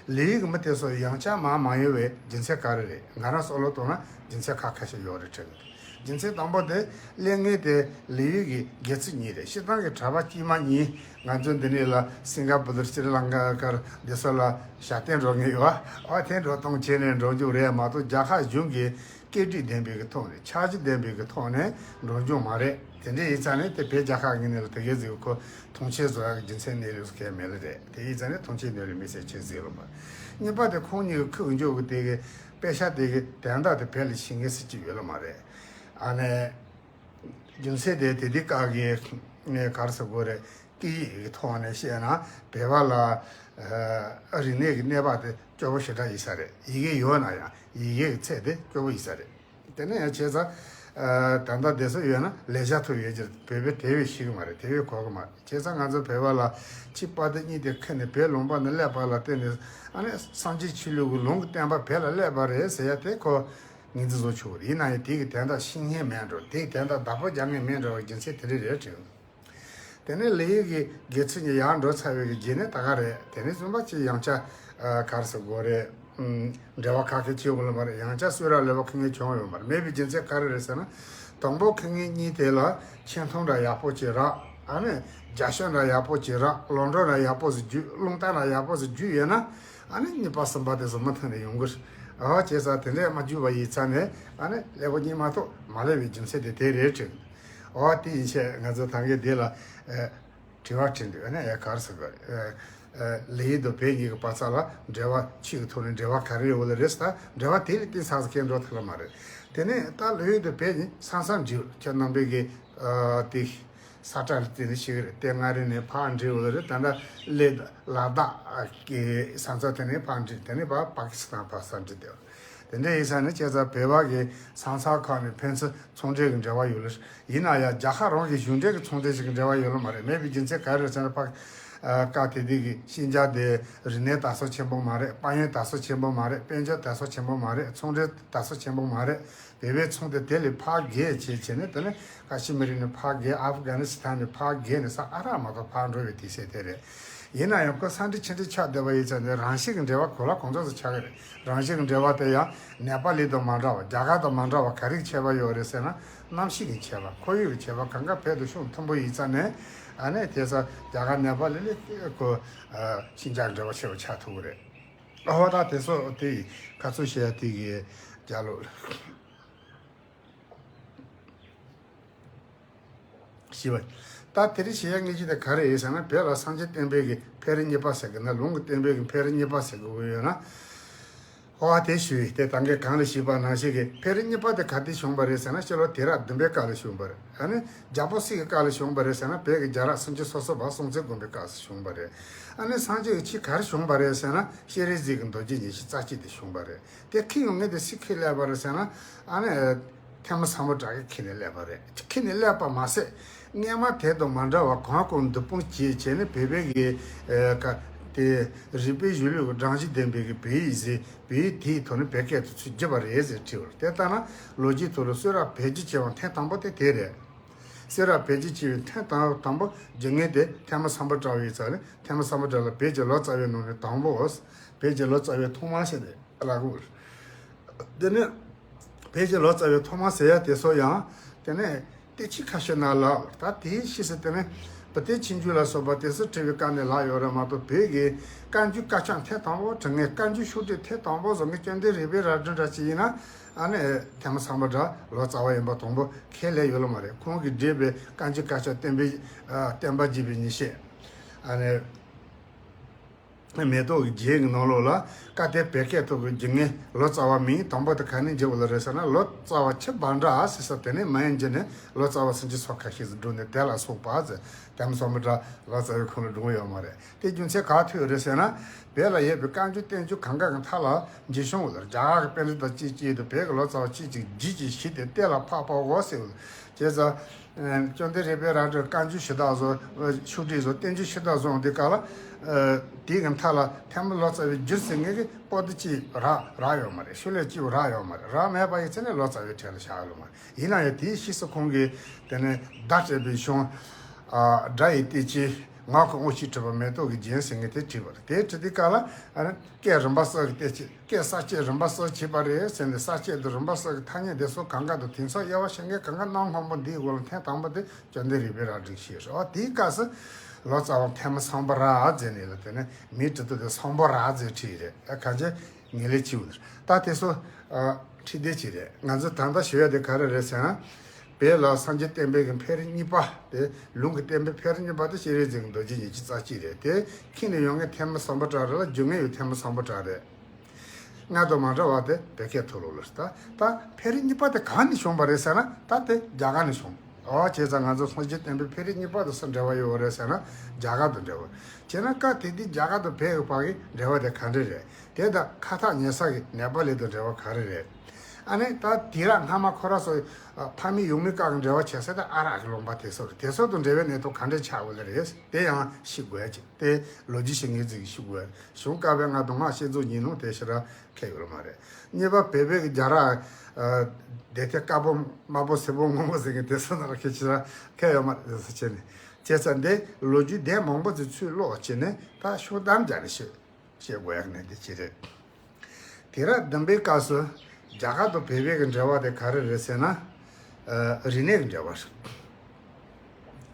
ལི་ཡུལ་གྱི་མི་དེ་ཚོ་ཡང་བསྐྱར་མར་མ་ཡོང་བའི་རྒྱུ་མཚན་ག་རེ་རེད། ང་རང་བསམ་བློ་གཏོང་ན་རྒྱུ་མཚན་ཁག་ཁ་ཤས་ཡོད་རེད་དྲན་གི་འདུག་རྒྱུ་མཚན་དང་པོ་དེ་གླེང་མཁན་དེ་ལི་ཡུལ་གྱི་དགེ་ཚུལ་གཉིས་རེད། སྤྱིར་བཏང་གི་གྲྭ་པ་དཀྱུས་མ་གཉིས་ང་ཚོ་འདི་ནས་ལ་སིང་ག་པུར་སི་རི་ལང་ཀ་གར་འདི་ཚོ་ལ་ཞབས་བརྟན་འགྲོ་མཁན་ཡོད། ཨ་དེ་འགྲོ་སྟངས་བྱས་ནས་འགྲོ་རྒྱུ་རེད་མ་གཏོགས་རྒྱལ་ཁབ་གཞུང་གི་སྐད་སྒྲིག་ལྡན་པའི་གི་ཐོག་ནས་འཆར་གཞི་ལྡན་པའི་གི་ཐོག་ནས་འགྲོ་རྒྱུ་མ་རེད། དེ་འདྲ་ཡིན་ཙང་ནས་དེ་བོད་རྒྱལ་ཁབ་ངོས་ནས་ལ་དེ་གའི་ཟིག་ཁོ་མཐོང་ཆེན་བཟོ་ཡག་གི་རྒྱུ་མཚན་གནས་ལུགས་སུ་གལ་མེད་ལ་རེད། དེ་ཡིན་ཙང་ནས་མཐོང་ཆེན་གནས་ལུགས་མི་སེར་ཆེ་ཟིག་ལ་མ། གཉིས་པ་དེ་ཁོང་གཉིས་ཀྱི་ཁུག་འཇོག་གི་དེ་གི་དཔེ་ཤ་དེ་གི་དན་རྟགས་དེ་བོད་ལ་ཤེས་མཁན་སུ་གཅིག་ཡོད་ལ་མ་རེད། ཨ་ནས་རྒྱུ་མཚན་དེ་དེ་དུས་སྐབས་ཀྱི་ངས་ག་རེ་ཟེར་དགོས་རེད། སྐད་ཡིག་གི་ཐོག་ནས་བཤད་ན་བོད་པ་ལ་ཨ་རིག་གནས་ཀྱི་གནས་བབ་དེ་སྐྱོ་པོ་ཞེ་དྲག་ཡིན་ས་རེད། ཡི་གེ་ཡོད་ན་ཡང་ཡི་གེ་གི་ཚད་དེ་སྐྱོ་པོ་ཡིན་ས་རེད། དེ་ནས་ཡང་བྱས་ཙང་ད་ལྟ་བསྡད་ས་ཡོད་ན་ལས་བྱ་ཐུབ་ཡོད་ཀྱི་རེད། བོད་པས་དེ་བས་ཤེས་གི་མ་རེད། དེ་བས་གོ་གི་མ་རེད། བྱས་ཙང་ང་ཚོ་བོད་པ་ལ་ཆུ་སྤ་ཏི་གཉིས་དེ་ཁུར་ནས་བོད་ལུང་པ་ནས་སླེབས་པ་ལ་བརྟེན་ནས་ཨ་ནི་སངས་རྒྱས་ཆོས་ལུགས་ཀྱི་ལུང་གི་བསྟན་པ་བོད་ལ་སླེབས་པ་རེད་ཟེར་ཡ་དེ་ཁོ་ངོས་འཛིན་བཟོ་ཆོག་གི་རེད། ཡིན་ན་ཡང་དེ་གི་དན་རྟགས་ཤེས་མཁན་མེད་འགྲོ། དེ་གི་དན་རྟགས་བདག་པོ་རྒྱག་མཁན་མེད་འགྲོ་བའི་རྒྱུ་མཚན་དེ་འདྲ་རེད་དྲན། དེ་ནས་ལི་ཡུལ་གྱི་དགེ་ཚུལ་གཉིས་ཡར་འགྲོ་ཚར་བའི་གི་རྗེས་ནས་ད་ག་རེད། དེ་ནས་བཙུན་པ་གཅིག་ཡང་བསྐྱར་ཨ་ག་རེ་ཟེར་དགོས་རེད། ཨུམ། འབྲེལ་བ་ཁ་ཤས་བྱེད་དགོས་ལ་མ་རེད། ཡང་བསྐྱར་གསུང་རབ་ལེགས་པ་ཁུར་མཁན་བྱུང་ཡོད་མ་རེད། མེད་པའི་རྒྱུ་མཚན་ག་རེ་རེད་ཟེར་ན། དང་པོ་ཁུར་མཁན་གཉིས་དེ་ལ་ཆེ་མཐོང་འདྲ་ཡག་པོ་ཅིག་རག་ཨ་ནི་རྒྱ་ཤོད་འདྲ་ཡག་པོ་ཅིག་རག་ལོ་འགྲོ་འདྲ་ཡག་པོ་ཟིག་བརྒྱུད། རླུང་རྟ་འདྲ་ཡག་པོ་ཟིག་བརྒྱུད་ཡོད་ན། ཨ་ནི་གཉིས་པ་གསུམ་པ་དེ་ཚོ་མུ་མཐུད་ནས་ཡོང་གི་རེད། ཨ་བྱས་ཙང་དེ་འདྲས་མ་བརྒྱུད་པ་ཡིན་ཙང་ནས་ཨ་ནི་ཀླད་པ་གཉིས་མ་གཏོགས་མ་སླེབས་པའི་རྒྱུ་མཚན་དེ་དེ་རེད་དྲན། ཨོ་དེ་ཡིན་ཕྱིར་ང་ཚོ་ད་གིན་འདི་ལ་ཨ་དྲི་བ་དྲིས་འདུག་ཨ་ནི་ཡ་ག་རེ་ཟེར་དགོས་རེད། ཨ་ཨ་ལི་ཡུལ་དང་བོད་གཉིས་ཀྱི་བར་མཚམས་ལ་འབྲེལ་བ་ཆོས་ཀྱི་ཐོག་ནས་འབྲེལ་བ་ག་རེ་ཡོད་ལ་རེད་ཟེར། ད་འབྲེལ་བ་དེ་ལས་གཏིང་ཟབ་ཟིག་སྐྱེ་འགྲོ་ཐུབ་ལ་མ་རེད། དེ་ནས་ད་ལི་ཡུལ་དང་བོད་གཉིས་ས་མཚམས་འདྲིས་ཁྱེད་རྣམ་པས་ཀྱི་ཨ་དེ་ས་ཁྲ་ལ་བརྟེན་ནས་ཤེས་ཀྱི་རེད། དེ་སྔ་རེ་ནས་ཕར་འདྲིས་ཡོད་ལ་རེད། ད་ལྟ་ལས་ལ་དྭགས་ཀྱི་ས་མཚམས་དེ་ནས་ཕར་འདྲིས། དེ་ནས་ཕར་པ་ཀི་སི་ཐན་ཕར་ས་འདྲིས་བསྡད་ཡོད། དེ་འདྲ་ཡིན་ཙང་ནི་བྱས་ཙང་བོད་པ་གི་ས་མཚམས་ཁག་ནས་ཕན་ཚུན་ཚོང་འབྲེལ་གྱི་འབྲེལ་བ་ཡོད་ལ། ཡིན་ན་ཡང་རྒྱལ་ཁབ་རང་གི་གཞུང་འབྲེལ་གྱི་ཚོང་འབྲེལ་ཞིག་གི་འབྲེལ་བ་ཡོད་ལ་མ་རེད། མེད་པའི་རྒྱུ་མཚན་ག་རེ་རེད་ཟེར་ན། ཕ་ཨ་སྐབས་དེ་དུས་ཀྱི་ཤིན་ཅང་དེ་རིག་གནས་དར་སོ་ཆེན་པོ་མ་རེད། དཔལ་ཡོན་དར་སོ་ཆེན་པོ་མ་རེད། དཔལ་འབྱོར་དར་སོ་ཆེན་པོ་མ་རེད། ཚོང་འབྲེལ་དར་སོ་ཆེན་པོ་མ་རེད། བོད་པའི་ཚོང་དེ་དེ་ལས་ཕར་རྒྱས་བྱས་བྱས་ནས་དེ་ནས་ཀ་ཤི་མིར་ནས་ཕར་རྒྱས། ཨབ་གྷ་ནི་སི་ཐན་ནས་ཕར་རྒྱས་ནས་ས་ཨ་རག་མ་གཏོགས་ཕར་འགྲོ་བའི་དུས་ཚོད་དེ་རེད། ཡིན་ན་ཡང་ཁོ་ས་འདྲ་ཆུ་འདྲ་ཆགས་བསྡད་པ་ཡིན་ཙང་ནས་རང་བཞིན་གྱི་འབྲེལ་བ་གོ་ལ་གང་འཚམ་ཞིག་ཆགས་ཀྱི་རེད། རང་བཞིན་གྱི་འབྲེལ་བ་དེ་ཡང་ནེ་པ་ལི་དང་མ་འདྲ་བ། རྒྱ་གར་དང་མ་འདྲ་བ་ག་རེ་ཁྱད་པར་ཡོད་རེད་ཟེར་ན། གནམ་གཤིས་ཀྱི་ཁྱད་པར། ཁོར་ཡུག་གི་ཁྱད་པར། གང་ག་བོད་དང་ཤུགས་མཐུན་པོ་ཡིན་ཙང་ནས་ཨ་ནི་དེ་ས་རྒྱ་གར་ནེ་པ་ལི་ལས་ཁོ་ཤིན་ཅང་འབྲེལ་བ་ཆེ་བ་ཆགས་ཐུབ་ཀྱི་རེད། ཨ་ཧོ། ད་དེ་ཚོ་དེ་ཁ་ཚུར་བཤད་ཡ་དེ་གི་རྒྱ་ལོ། ཞེས་པ། ད་དེ་རིང་བཤད་ཡ་ངེས་ཅན་དེ་ག་རེ་ཡིན་ཟེར་ན། བོད་ལ་སངས་རྒྱས་བསྟན་པའི་གི་ཕེ་རེ་གཉིས་པ་ཟེར་གི་ན། ལུང་གི་བསྟན་པའི་གི་ཕེ་རེ་གཉིས་པ་ཟེར་གི་ཡོད་ན། ཧོ། དེ་ཞུས་ཏེ་ད་གིན་གོང་ལ་ཞུས་པ་ནང་བཞིན་གི་ཕེ་རེ་གཉིས་པ་དེ་ག་དུས་བྱུང་བ་རེད་ཟེར་ན། སྤྱི་ལོ་དུས་རབས་བདུན་པའི་སྐབས་ལ་བྱུང་བ་རེད། ཨ་ནི་རྒྱལ་པོ་སུ་གི་སྐབས་ལ་བྱུང་བ་རེད་ཟེར་ན། བོད་ཀྱི་རྒྱལ་རབས་སུམ་ཅུ་སོ་གསུམ་པ་སྲོང་བཙན་སྒམ་པོའི་སྐབས་སུ་བྱུང་བ་རེད། ཨ་ནི་སངས་རྒྱས་ཀྱི་ཆོས་ག་རེ་བྱུང་བ་རེད་ཟེར་ན། སྤྱན་རས་གཟིགས་ཀྱི་མདོ་རྒྱུད་ཉི་ཤུ་རྩ་གཅིག་དེ་བྱུང་བ་རེད། དེ་ཁྱེར་ཡོང་མཁན་དེ་སུས་ཁྱེར་སླེབས་པ་རེད་ཟེར་ན། ཨ་ནི་ཐོན་མི་སམ་བྷོ་ཊ་གིས་ཁྱེར་ནས་སླེབས་པ་རེད། ཁྱེར་ནས་སླེབས་པ་མ་ཟད། སྔོན་མ་དེ་དང་མ་འདྲ་བ་གང་གང་འདི་སྤུངས་བྱས་བྱས་ནས་བོད་པའི་གི་ཨ་ག་དེ་རིག་པའི་གཞུང་ལུགས་ཀྱི་སྒྲོམ་གཞི་ལྡན་པའི་གི་བོད་ཡིག་ཟེར། བོད་ཡིག་དེའི་ཐོག་ནས་བོད་སྐད་དུ་ཚུར་བསྒྱུར་བ་རེད་ཟེར་བྲིས་པ་རེད། དེ་ལྟར་ན་ལོ་རྒྱུས་ཐོག་ལ་གསུང་རབ་བེད་སྤྱོད་བྱས་པ་ཐེངས་དང་པོ་དེ་དེ་རེད། གསུང་རབ་བེད་སྤྱོད་བྱས་པའི་ཐེངས་དང་དང་པོ་བསྒྱུར་མཁན་དེ་ཐོན་མི་སམ་བྷོ་ཊ་ཡིན་ཙང་ནས། ཐོན་མི་སམ་བྷོ་ཊ་ལ་བོད་ཀྱི་ལོ་ཙཱ་བའི་ནང་ནས་དང་པོ། བོད་ཀྱི་ལོ་ཙཱ་བའི་ཐོག་མ་ཟེར་ནས་ལབ་དགོས། དེ་ནས་བོད་ཀྱི་ལོ་ཙཱ་བའི་ཐོག་མ་ཟེར་ཡ་དེ་ཚོ་ཡང་དེ་ནས་དེ་ཕྱི་ཁ་ཤས་ནང་ལ། ད་དེའི་ཕྱིས་སུ་དེ་ནས་བུ་སྟོན་ཆོས་འབྱུང་ལ་སོགས་པ་དེ་ཚོ་བྲིས་པའི་སྐབས་ནས་ལབ་ཡོད་རེད་མ་གཏོགས། བོད་ཀྱི་བཀའ་འགྱུར་དཀར་ཆག་ཐེངས་དང་པོ་བྲིས་མཁན། བཀའ་འགྱུར་ཤོག་དྲིལ་ཐེངས་དང་པོ་བཟོ་མཁན་དཔལ་ལྡན་རིག་པའི་རབ་འབྱམས་འདྲ་ཅིག་ཡིན་ན། ཨ་ནི་ཐོན་མི་སམ་བྷོ་ཊ་ལོ་ཙཱ་བ་ཡིན་པ་དང་པོ་ཁས་ལེན་ཡོད་ལ་མ་རེད། ཁོང་གིས་བྲིས་པའི་བཀའ་འགྱུར་དཀར་ཆག་བསྟན་པའི་ཨ་བསྟན་པ་རྒྱས་པའི་ཉི་ཤུ། ཨ་ནི་མེ་ཏོག་གི་རྒྱན་གྱི་ནང་ལོགས་ལ་བཀའ་བསྟན་བོད་སྐད་ཐོག་གི་བསྒྱུར་མཁན་ལོ་ཙཱ་བ་མིང་དང་པོ་དེ་ག་ནས་བརྗེ་བ་ལ་རེད་ཟེར་ན། ལོ་ཙཱ་བ་ཆུ་བྷ་དྲ་ཟེར་ས་དེ་ནས་མིང་བརྗེས་ནས་ལོ་ཙཱ་བ་སུམ་ཅུ་སོ་ཁ་ཤས་སུ་བསྒྲུབས་ནས་དེ་ལ་སོགས་པ་ཟེར། ཐོན་མི་སམ་བྷོ་ཊ་ལོ་ཙཱ་བའི་ཁོངས་ལ་འགྲོ་གི་ཡོད་མ་རེད། དེ་རྒྱུ་མཚན་ག་ཐུག་རེད་ཟེར་ན། བོད་ལ་ཡོད་པའི་བཀའ་འགྱུར་བསྟན་འགྱུར་གང་ག་གི་མཐའ་ལ་འགྱུར་བྱུང་བ་ལ། རྒྱ་གར་གྱི་པཎྜི་ཏ་གཅིག་གཅིག་དང་བོད་ཀྱི་ལོ་ཙཱ་བ་གཅིག་གཅིག་བརྗེས་བྱས་ཞིབ་སྟེ་གཏན་ལ་ཕབ་ཕབ་འོ་ཟེར་བ་ལ། བྱས་ཙང་ བཅོམ་ལྡན་རིག་པའི་རལ་གྲིར་བཀའ་འགྱུར་ཞུ་དག་བཟོ། ཤུགས་སྒྲིག་བཟོ། བསྟན་འགྱུར་ཞུ་དག་བཟོ་འོང་དུས་སྐབས་ལ། དེའི་གི་མཐའ་ལ་ཐལ་མོ་ལོ་ཙཱ་བའི་འགྱུར་ཟེར་མཁན་གྱི་པོ་ཏི་གཅིག་རག་རག་ཡོད་མ་རེད། ཤོ་ལོ་ཀ་གཅིག་རག་ཡོད་མ་རེད། རག་མེད་པ་ཡིན་ཚེ་ནས་ལོ་ཙཱ་བའི་གྲས་ལ་བཞག་ཡོད་མ་རེད། ཡིན་ན་ཡང་དེའི་ཕྱིས་སུ་ཁོང་གིས་དེ་ནས་བརྡ་སྤྲད་པའི་གཞུང་། སྒྲ་ཡི་གཏེར་ཆོས། ངག་གི་དབང་ཕྱུག་ཁྲིད་པ་མེ་ཏོག་གི་རྒྱན་ཟེར་མཁན་དེ་བྲིས་པ་རེད། དེ་བྲིས་དུས་སྐབས་ལ་ཨ་ནི་སྐད་རིམ་པ་གསུམ་གྱི་གཏེར་ཆོས། སྐད་གསལ་བྱེད་རིམ་པ་གསུམ་བྱས་པ་རེད་ཟེར་ནས། གསལ་བྱེད་དང་རིམ་པ་གསུམ་གྱི་ཐ་སྙད་དེ་ཚོ་གང་ག་དང་དེང་སང་དབྱེ་བ་ཕྱེ་མཁན་གང་ག་གནའ་སྔོན་པོ་འདིའི་འོག་ལ་ཐེངས་དང་པོ་དེ་བཅོམ་ལྡན་རིག་པའི་རལ་གྲིར་བཤད་རེད། འོ་དེའི་སྐབས་སུ་ལོ་ཙཱ་བ་ཐལ་མོ་སམ་བྷོ་ཊ་ཟེར་ནས་ལ། དེ་ནས་མིང་བྲིས་དུས་དེ་སམ་བྷོ་ཊ་ཟེར་བྲིས་རེད། ཨ་གང་ཅི་ངེས་ལེགས་ཆེ་བོ་རེད། ད་དེ་ཚོ་ཨ་ཁྲིད་བདེ་ཅིག་རེད། ང་ཚོ་ད་ལྟ་ཞུ་ཡ་དེ་ག་རེ་རེད་ཟེར་ན། བོད་ལ་སངས་རྒྱས་བསྟན་པའི་གི་འཕེལ་རིམ་གཉིས་པ་དེ། ལུང་གི་བསྟན་པའི་འཕེལ་རིམ་གཉིས་པ་དེ་སྤྱན་རས་གཟིགས་རྡོ་རྗེ་ཉིད་ཀྱི་རྩ་གཅིག་རེད། དེ་ཁྱེར་ནས་ཡོང་མཁན་ཐལ་མོ་སམ་བྷོ་ཊ་རེད་ལ། བསྒྱུར་མཁན་ཡང་ཐལ་མོ་སམ་བྷོ་ཊ་རེད། སྔར་དང་མ་འདྲ་བ་དེ་བོད་སྐད་ཐོག་ལོག་ལ་རེད། ད་ད་འཕེལ་རིམ་གཉིས་པ་དེ་གང་ནས་བྱུང་བ་རེད་ཟེར་ན། ད་དེ་རྒྱ་གར་ནས་བྱུང་། ཨོ་བྱས་ཙང་ང་ཚོ་སངས་རྒྱས་བསྟན་པའི་འཕེལ་རིམ་གཉིས་པ་དེ་སུ་འབྲེལ་བ་ཡོད་རེད་ཟེར་ན། རྒྱ་གར་དང་འབྲེལ་བ། བྱས་ན་སྐབས་དེ་དུས་རྒྱ་གར་དང་བོད་ཀྱི་བར་གྱི་འབྲེལ་བ་དེ་ག་འདྲ་རེད། དེ་དང་ཁ་ཐག་ཉེ་ས་གི་ནེ་པ་ལི་དང་འབྲེལ་བ་ག་རེ་རེད། ཨ་ནི་ད་དུས་རབས་སྔ་མ་ཁོ་རང་ཚོ་ཕ་མེས་ཡུལ་མེས་སྐབས་ཀྱི་འབྲེལ་བ་བྱེད་ས་དེ་ཨ་རག་གི་ལུང་པ་དེ་ཚོ་རེད། དེ་ཚོ་དང་འབྲེལ་བའི་གནས་སྟངས་ག་འདྲ་ཆགས་ཡོད་ལེ་རེད། དེ་ཡང་ཤེས་དགོས་ཡ་ཅིག་དེ་ལོ་རྒྱུས་ཤེས་མཁན་ཅིག་གིས་ཤེས་དགོས་ཡ། གཞུང་བཀའ་པོད་ལྔ་དང་སྔགས་བསྐྱེད་རྫོགས་གཉིས་ནང་དེ་ཞེ་དྲག་ཁྱད་ཡོད་མ་རེད། གཉིས་པ་བོད་པའི་གི་རྒྱ་ར་སྡེ་ཐེ་དཀར་པོ་དམར་པོ་སེར་པོ་སྔོན་པོ་ཟེར་མཁན་དེ་ཚོ་ནང་ལ་ཁྱད་ཞེ་དྲག་ཁྱད་ཡོད་མ་རེད་ཟེར་བྱས་ནས། བྱས་ཙང་འདི་ལོ་རྒྱུས་སྡེ་མང་པོ་ཅིག་ཚུར་ཀློག་བྱས་ནས་ད་ཤོག་གདམས་རྒྱག་ནས་ཤོད། བཤད་དགོས་ཡག་གནད་དེ་ཅི་རེད། དུས་རབས་བདུན་པའི་སྐབས་སུ་རྒྱ་གར་དང་བོད་པའི་གི་འབྲེལ་བ་དེ་ག་རེ་རེད་ཟེར་ན། ཨ་རིག་གནས་ཀྱི་འབྲེལ་བ་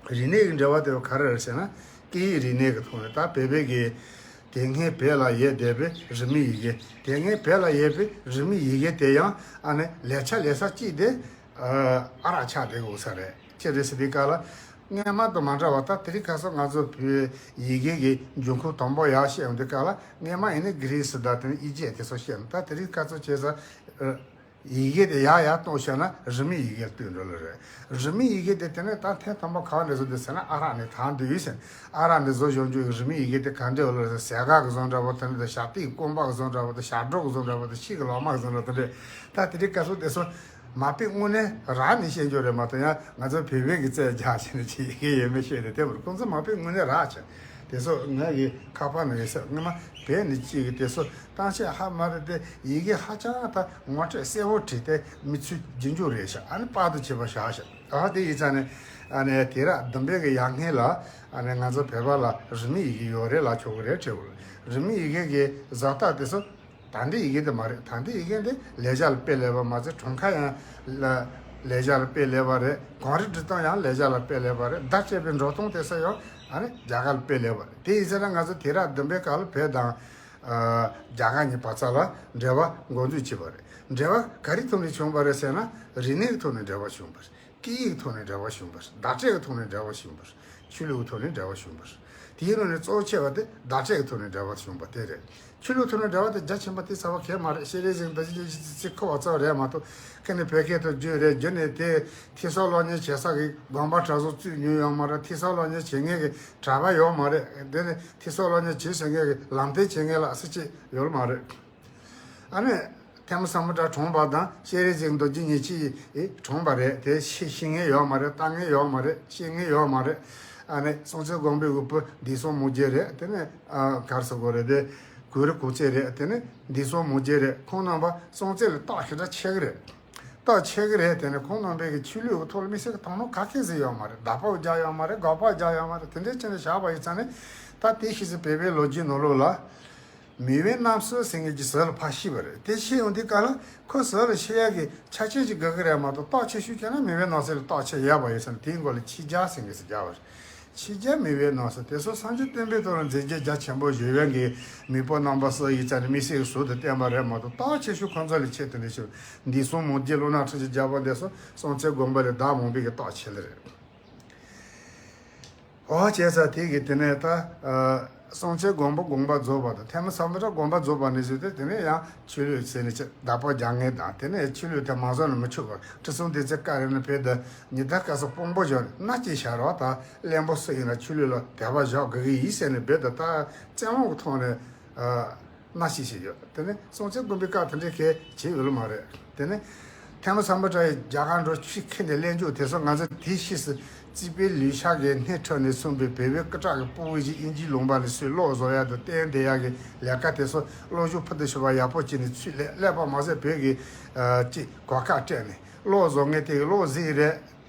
རེད། རིག་གནས་ཀྱི་འབྲེལ་བ་དེ་ག་རེ་རེད་ཟེར་ན། སྐད་ཡིག་རིག་གནས་ཀྱི་ཐོག་ནས། ད་བོད་པའི་གི་དེ་སྔའི་བོད་ལ་ཡོད་བསྡད་པའི་རིས་མེད་ཡི་གེ། དེ་སྔའི་བོད་ལ་ཡོད་པའི་རིས་མེད་ཡི་གེ་དེ་ཡང་ཨ་ནི་ལེགས་ཆ་ལེགས་ས་གཅིག་དེ་ཨ་རག་ཆགས་བསྡད་དགོས་ས་རེད། ཅི་རེད་ཟེར་དུས་སྐབས་ལ། སྔོན་མ་དང་མ་འདྲ་བ། ད་དེ་རིང་ཁ་སང་ང་ཚོ་བོད་ཡི་གེ་གི་འབྱུང་ཁུངས་དང་པོ་ཡར་བཤད་ཡོང་དུས་སྐབས་ལ། སྔོན་མ་ཡིན་ན་གྷི་རི་སི་དང་དེ་ནས་ཨི་ཇིབ་དེ་ཚོ་བཤད་ཡོང་། ད་དེ་རིང་ཁ་སང་བྱས་ཙང་ཡི་གེ་དེ་ཡར་ཡར་གཏོང་བྱས་ན་རིས་མེད་ཡི་གེར་བསྟུན་འགྲོ་ལེ་རེད། རིས་མེད་ཡི་གེ་དེ་དེ་ནས་ད་ཐེངས་དང་པོ་ག་བ་ནས་བཟོ་འདུག་ཟེར་ན། ཨ་རག་ནས་དར་འདུག་ཟེར། ཨ་རག་ནས་བཟོ་བྱུང་རྒྱུ་ཡི་རིས་མེད་ཡི་གེ་དེ་ག་འདྲ་ཡོད་ལེ་ཟེར། ཟས་སྐལ་གྱིས་བཟོས་འདྲ་པོ་དེ་འདྲ་དང་། ཞབས་སྟེགས་གོང་པ་གིས་བཟོས་འདྲ་པོ་དང་། ཞབས་བྲོ་གིས་བཟོས་འདྲ་པོ་དང་། ཤིང་གི་ལོ་མ་གིས་བཟོས་འདྲ་པོ་དེ་འདྲ། ད་དེ་རིང་སྐབས་སུ་དེ་ཚོ་མ་དཔེ་དངོས་གནས་རག་ནས་བཤད་རྒྱུ་རེད་མ་གཏོགས། ཡང་ང་ཚོ་བོད་པའི་གི་རྩལ་རྒྱག་བྱས་ནས་ཅིག་ཡི་གེ་ཡོད་མེད་བཤད་དེ་དེ་མ་རེད། ཁོང་ཚོ་མ་དཔེ་དངོས་གནས་རག་བྱས། དེ་ཚོ་ང་གི་ཁ་པར་ནང་ཡོད་ས། སྔོན་མ་བོད་ནས་ཅིག་གིས་དེ་ཚོ་བཏང་བྱས། ཧ་མ་རེད། དེ་ཡི་གེ་ཧ་ཅང་ད་ངོ་སྤྲོད་གསལ་པོ་བྲིས་ཏེ་མི་ཚོའི་རྒྱུན་འཇུག་རེད་ཤག་ཨ་ནི་པར་དུ་བྱས་པ་བཞག་ཤག་ཨ་དེ་ཡིན་ཙང་ནས་ཨ་ནི་དུས་རབས་བདུན་པའི་གི་ཡར་སྔོན་ལ་ཨ་ནི་ང་ཚོ་བོད་པ་ལ་རིས་མེད་ཡི་གེ་ཡོད་རེད་ལབ་ཆོག་གི་རེད། དྲི་བ་རིས་མེད་ཡི་གེ་གི་བཟོ་ལྟ་དེ་ཚོ། དེང་དུས་ཡི་གེ་དེ་མ་རེད། དེང་དུས་ཡི་གེ་འདི་ལེགས་སྦྱར་ལ་དཔེ་ལེགས་པ་མ་ཚད། གྲངས་ཀ་ཡང་ལ་ལེགས་སྦྱར་ལ་དཔེ་ལེགས་པ་རེད། གངས་རི་འབྲི་སྟངས་ཡང་ལེགས་སྦྱར་ལ་དཔེ་ལེགས་པ་རེད། བརྡ་སྤྲད་པའི་འགྲོ་སྟངས་དེ་ཚོ་ཡང་ཨ་ནི་རྒྱ་གར་ལ་དཔེ་ལེགས་པ་རེད། དེ་ཡིན་ཟེར་ན་ང་ཚོ་དུས་རབས་བདུན་པའི་སྐབས་ལ་བོད་དང་ཨ་རྒྱ་གར་གཉིས་བར་མཚམས་ལ་འབྲེལ་བ་འགོ་འཛུགས་བྱས་པ་རེད། འབྲེལ་བ་ག་རེ་ཐོག་ནས་བྱུང་བ་རེད་ཟེར་ན། རིག་གནས་ཀྱི་ཐོག་ནས་འབྲེལ་བ་བྱུང་བ་རེད། སྐད་ཡིག་ཐོག་ནས་འབྲེལ་བ་བྱུང་བ་རེད། བརྡ་སྤྲོད་ཀྱི་ཐོག་ནས་འབྲེལ་བ་བྱུང་བ་རེད། ཆོས་ལུགས་ཐོག་ནས་འབྲེལ་བ་བྱུང་བ་རེད། དེའི་ནང་ནས་གཙོ་ཆེ་བ་དེ་བརྡ་སྤྲོད་ཀྱི་ཐོག་ནས་འབྲེལ་བ་བྱུང་བ་དེ་རེད། ཆོས་ལུགས་ཐོག་ནས་འབྲེལ་བ་དེ་རྒྱ་ཆེན་པོ་དེ་ཚ་བ་གང་ཡང་མ་རེད། སྤྱན་རས་གཟིགས་དང་ཅི་ཅི་ཅི་ཅི་ཁོ་བ་ཚོ་རེད་མ་གཏོགས། ཁ་ནས་བོད་སྐད་དུ་བརྗོད་རེད། བརྗོད་ནས་དེ་ཐོས་བསམ་སློབ་གཉེར་བྱེད་ས་གི་དགོན་པ་གྲྭ་ཚང་བཙུགས་མྱོང་ཡོད་མ་རེད། ཐོས་བསམ་སློབ་གཉེར་བྱེད་མཁན་གྱི་གྲྭ་པ་ཡོད་མ་རེད། དེ་ནས་ཐོས་བསམ་སློབ་གཉེར་བྱེད་ཟེར་མཁན་གྱི་ལམ་སྟོན་བྱེད་མཁན་ལ་སུ་གཅིག་ཡོད་མ་རེད། ཨ་ནི་ཐལ་མོ་སམ་བྷོ་ཊ་གྲོངས་པ་དང་སྤྱན་རས་གཟིགས་རྡོ་རྗེ་ཉིད་ཀྱིས་གྲོངས་པ་རེད། དེ་ཤེས་ཤེས་མཁན་ཡོད་མ་རེད། ལྟ་མཁན་ཡོད་མ་རེད། ཤེས་མཁན་ཡོད་མ་རེད། ཨ་ནི་སྲོང་བཙན་སྒམ་པོའི་དབུ་པོ་འདས་སྲུང་མུ་རྒྱལ་རེད། དེ་ནས་ཨ་ག་རེ་ཟེར་དགོས་རེད། དེ་གུ་རུ་གུག་རྩེ་རེད། དེ་ནས་འདས་སྲུང་མུ་རྒྱལ་རེད། ཁོང་རྣམ་པ་སྲོང་བཙན་ལ་རྟགས་ཞེ་དྲག་ཆེ་གི་རེད། རྟགས་ཆེ་གི་རེད། དེ་ནས་ཁོང་རྣམ་པའི་གི་ཆོས་ལུགས་ཀྱི་ཐོག་ལ་དམིགས་བསལ་གྱི་དོ་སྣང་ག་གེ་ཟིག་ཡོད་མ་རེད། བརྡ་པོ་རྒྱག་ཡོད་མ་རེད། དགག་པ་རྒྱག་ཡོད་མ་རེད། དེ་འདྲའི་ཅན་ལ་བཞག་པ་ཡིན་ཙང་ནས། ད་དེ་ཤེས་ཚེ་བོད་པའི་ལོ་རྒྱུས་ནང་ལོགས་ལ། མི་དབང་རྣམ་གསུམ་ཟེར་མཁན་གྱི་ཟུར་ལ་ཕར་ཤེས་པ་རེད། དེ་ཤེས་ཡོང་དུས་སྐབས་ལ་ཁོ་ཟུར་ལ་ཤེས་ཡག་གི་ཆ་རྐྱེན་ཅིག་དགོས་ཀྱི་རེད་མ་གཏོགས། རྟགས་ཆེ་ཤོས་བྱས་ན་མི་དབང་རྣམ་གསུམ་ལ་རྟགས་ཆེ་ཡོད་པ་ཡིན་ཙང་ནས། དེའི་མགོ་ལ་ཕྱི་རྒྱལ་ཟེར་མཁན་ཟེར་རྒྱག་པ་རེད། ཕྱི་རྒྱལ་མི་དབང་རྣམ་གསུམ་དེ་ཚོ་སངས་རྒྱས་བསྟན་པའི་ཐོག་ལ་མཛད་རྗེས་རྒྱ་ཆེན་པོ་བཞུགས་པའི་གི་མེས་པོ་རྣམ་པ་སུ་ཡིན་ཙང་ནས་དམིགས་བསལ་གྱི་ཟུར་དུ་བསྟན་པ་རེད་མ་གཏོགས། རྟགས་ཆེ་ཤོས་ཁོང་ཚོ་ལ་ཆེད་དུ་འདི་ཤོད། འདས་སྲུང་མུ་རྒྱལ། ཀླུ་ནག་ཁྲི་ཆེན་རྒྱལ་པོ་འདི་ཚོ་སྲོང་བཙན་སྒམ་པོ་ལས་ལྡབ་མང་པོའི་གི་རྟགས་ཆེ་ལེ་རེད། འོ་བྱས་ཙང་དེ་གི་དེ་ནས་ད་ཨ་སྲོང་བཙན་སྒམ་པོ་དགོངས་པ་རྫོགས་པ་དང་། ཐལ་མོ་སམ་བྷོ་ཊ་དགོངས་པ་རྫོགས་པ་ནས་བཟུང་སྟེ། དེ་ནས་ཡང་ཆོས་ལུགས་ཟེར་ནས་ཅིག་བརྡ་པོ་རྒྱག་མཁན་དང་། དེ་ནས་ཆོས་ལུགས་དེ་མ་བཟུང་ན་མི་ཆོག་པ། ཁྲི་སྲོང་ལྡེ་བཙན་སྐབས་རེད་ན་བོད་དུ་ཉི་ཟླ་སྐར་གསུམ་དཔང་པོ་བཞག་ནས་མནའ་སྐྱེལ་བཞག་རོགས། ད་བློན་པོ་སུ་ཡིན་ན་ཆོས་ལུགས་ལ་དད་པ་བཞག་དགོས་ཀྱི་ཡིན་ཟེར་ནས། བོད་དུ་ད་བཙན་དབང་གི་ཐོག་ནས་ཨ་མནའ་སྐྱེལ་བྱས་ཡོད། དེ་ནས་སྲོང་བཙན་སྒམ་པོའི་སྐབས་དེ་འདྲའི་གལ་ཆེ་ཡོད་ལ་མ་རེད། དེ་ནས་ ཐེངས་མ་ཚང་པ་འདྲ་ཡི་རྒྱ་གར་འགྲོ་ཆུ་ཁྱེར་ནས་གླེང་རྒྱུ་དེ་ཚོ་ང་ཚོ་དེའི་ཕྱིས་སུ་རྩིས་པའི་ལུས་ཤག་གི་སྣེ་ཁྲིད་ནས་གསུངས་པའི་བོད་པའི་སྐུ་དྲག་གི་སྤུ་བོ་ཞིག་དབྱིན་ཇིའི་ལུང་པ་ནས་སུས་ཀློག་བཟོ་ཡག་དང་བསྟན་བསྡད་ཡག་གི་ལས་ཀ་དེ་ཚོ་གློག་ཞུ་ཕུལ་དུ་ཞུ་བ་ཡག་པོ་བྱས་ནས་ཚུར་སླེབས་པ་མ་ཟད་བོད་ཀྱི་ཅིག་གོ་སྐབས་སྤྲད་ནས་གློག་བཟོ་མཁན་དེ་གི་གློག་བཟོ་ཡི་རེད།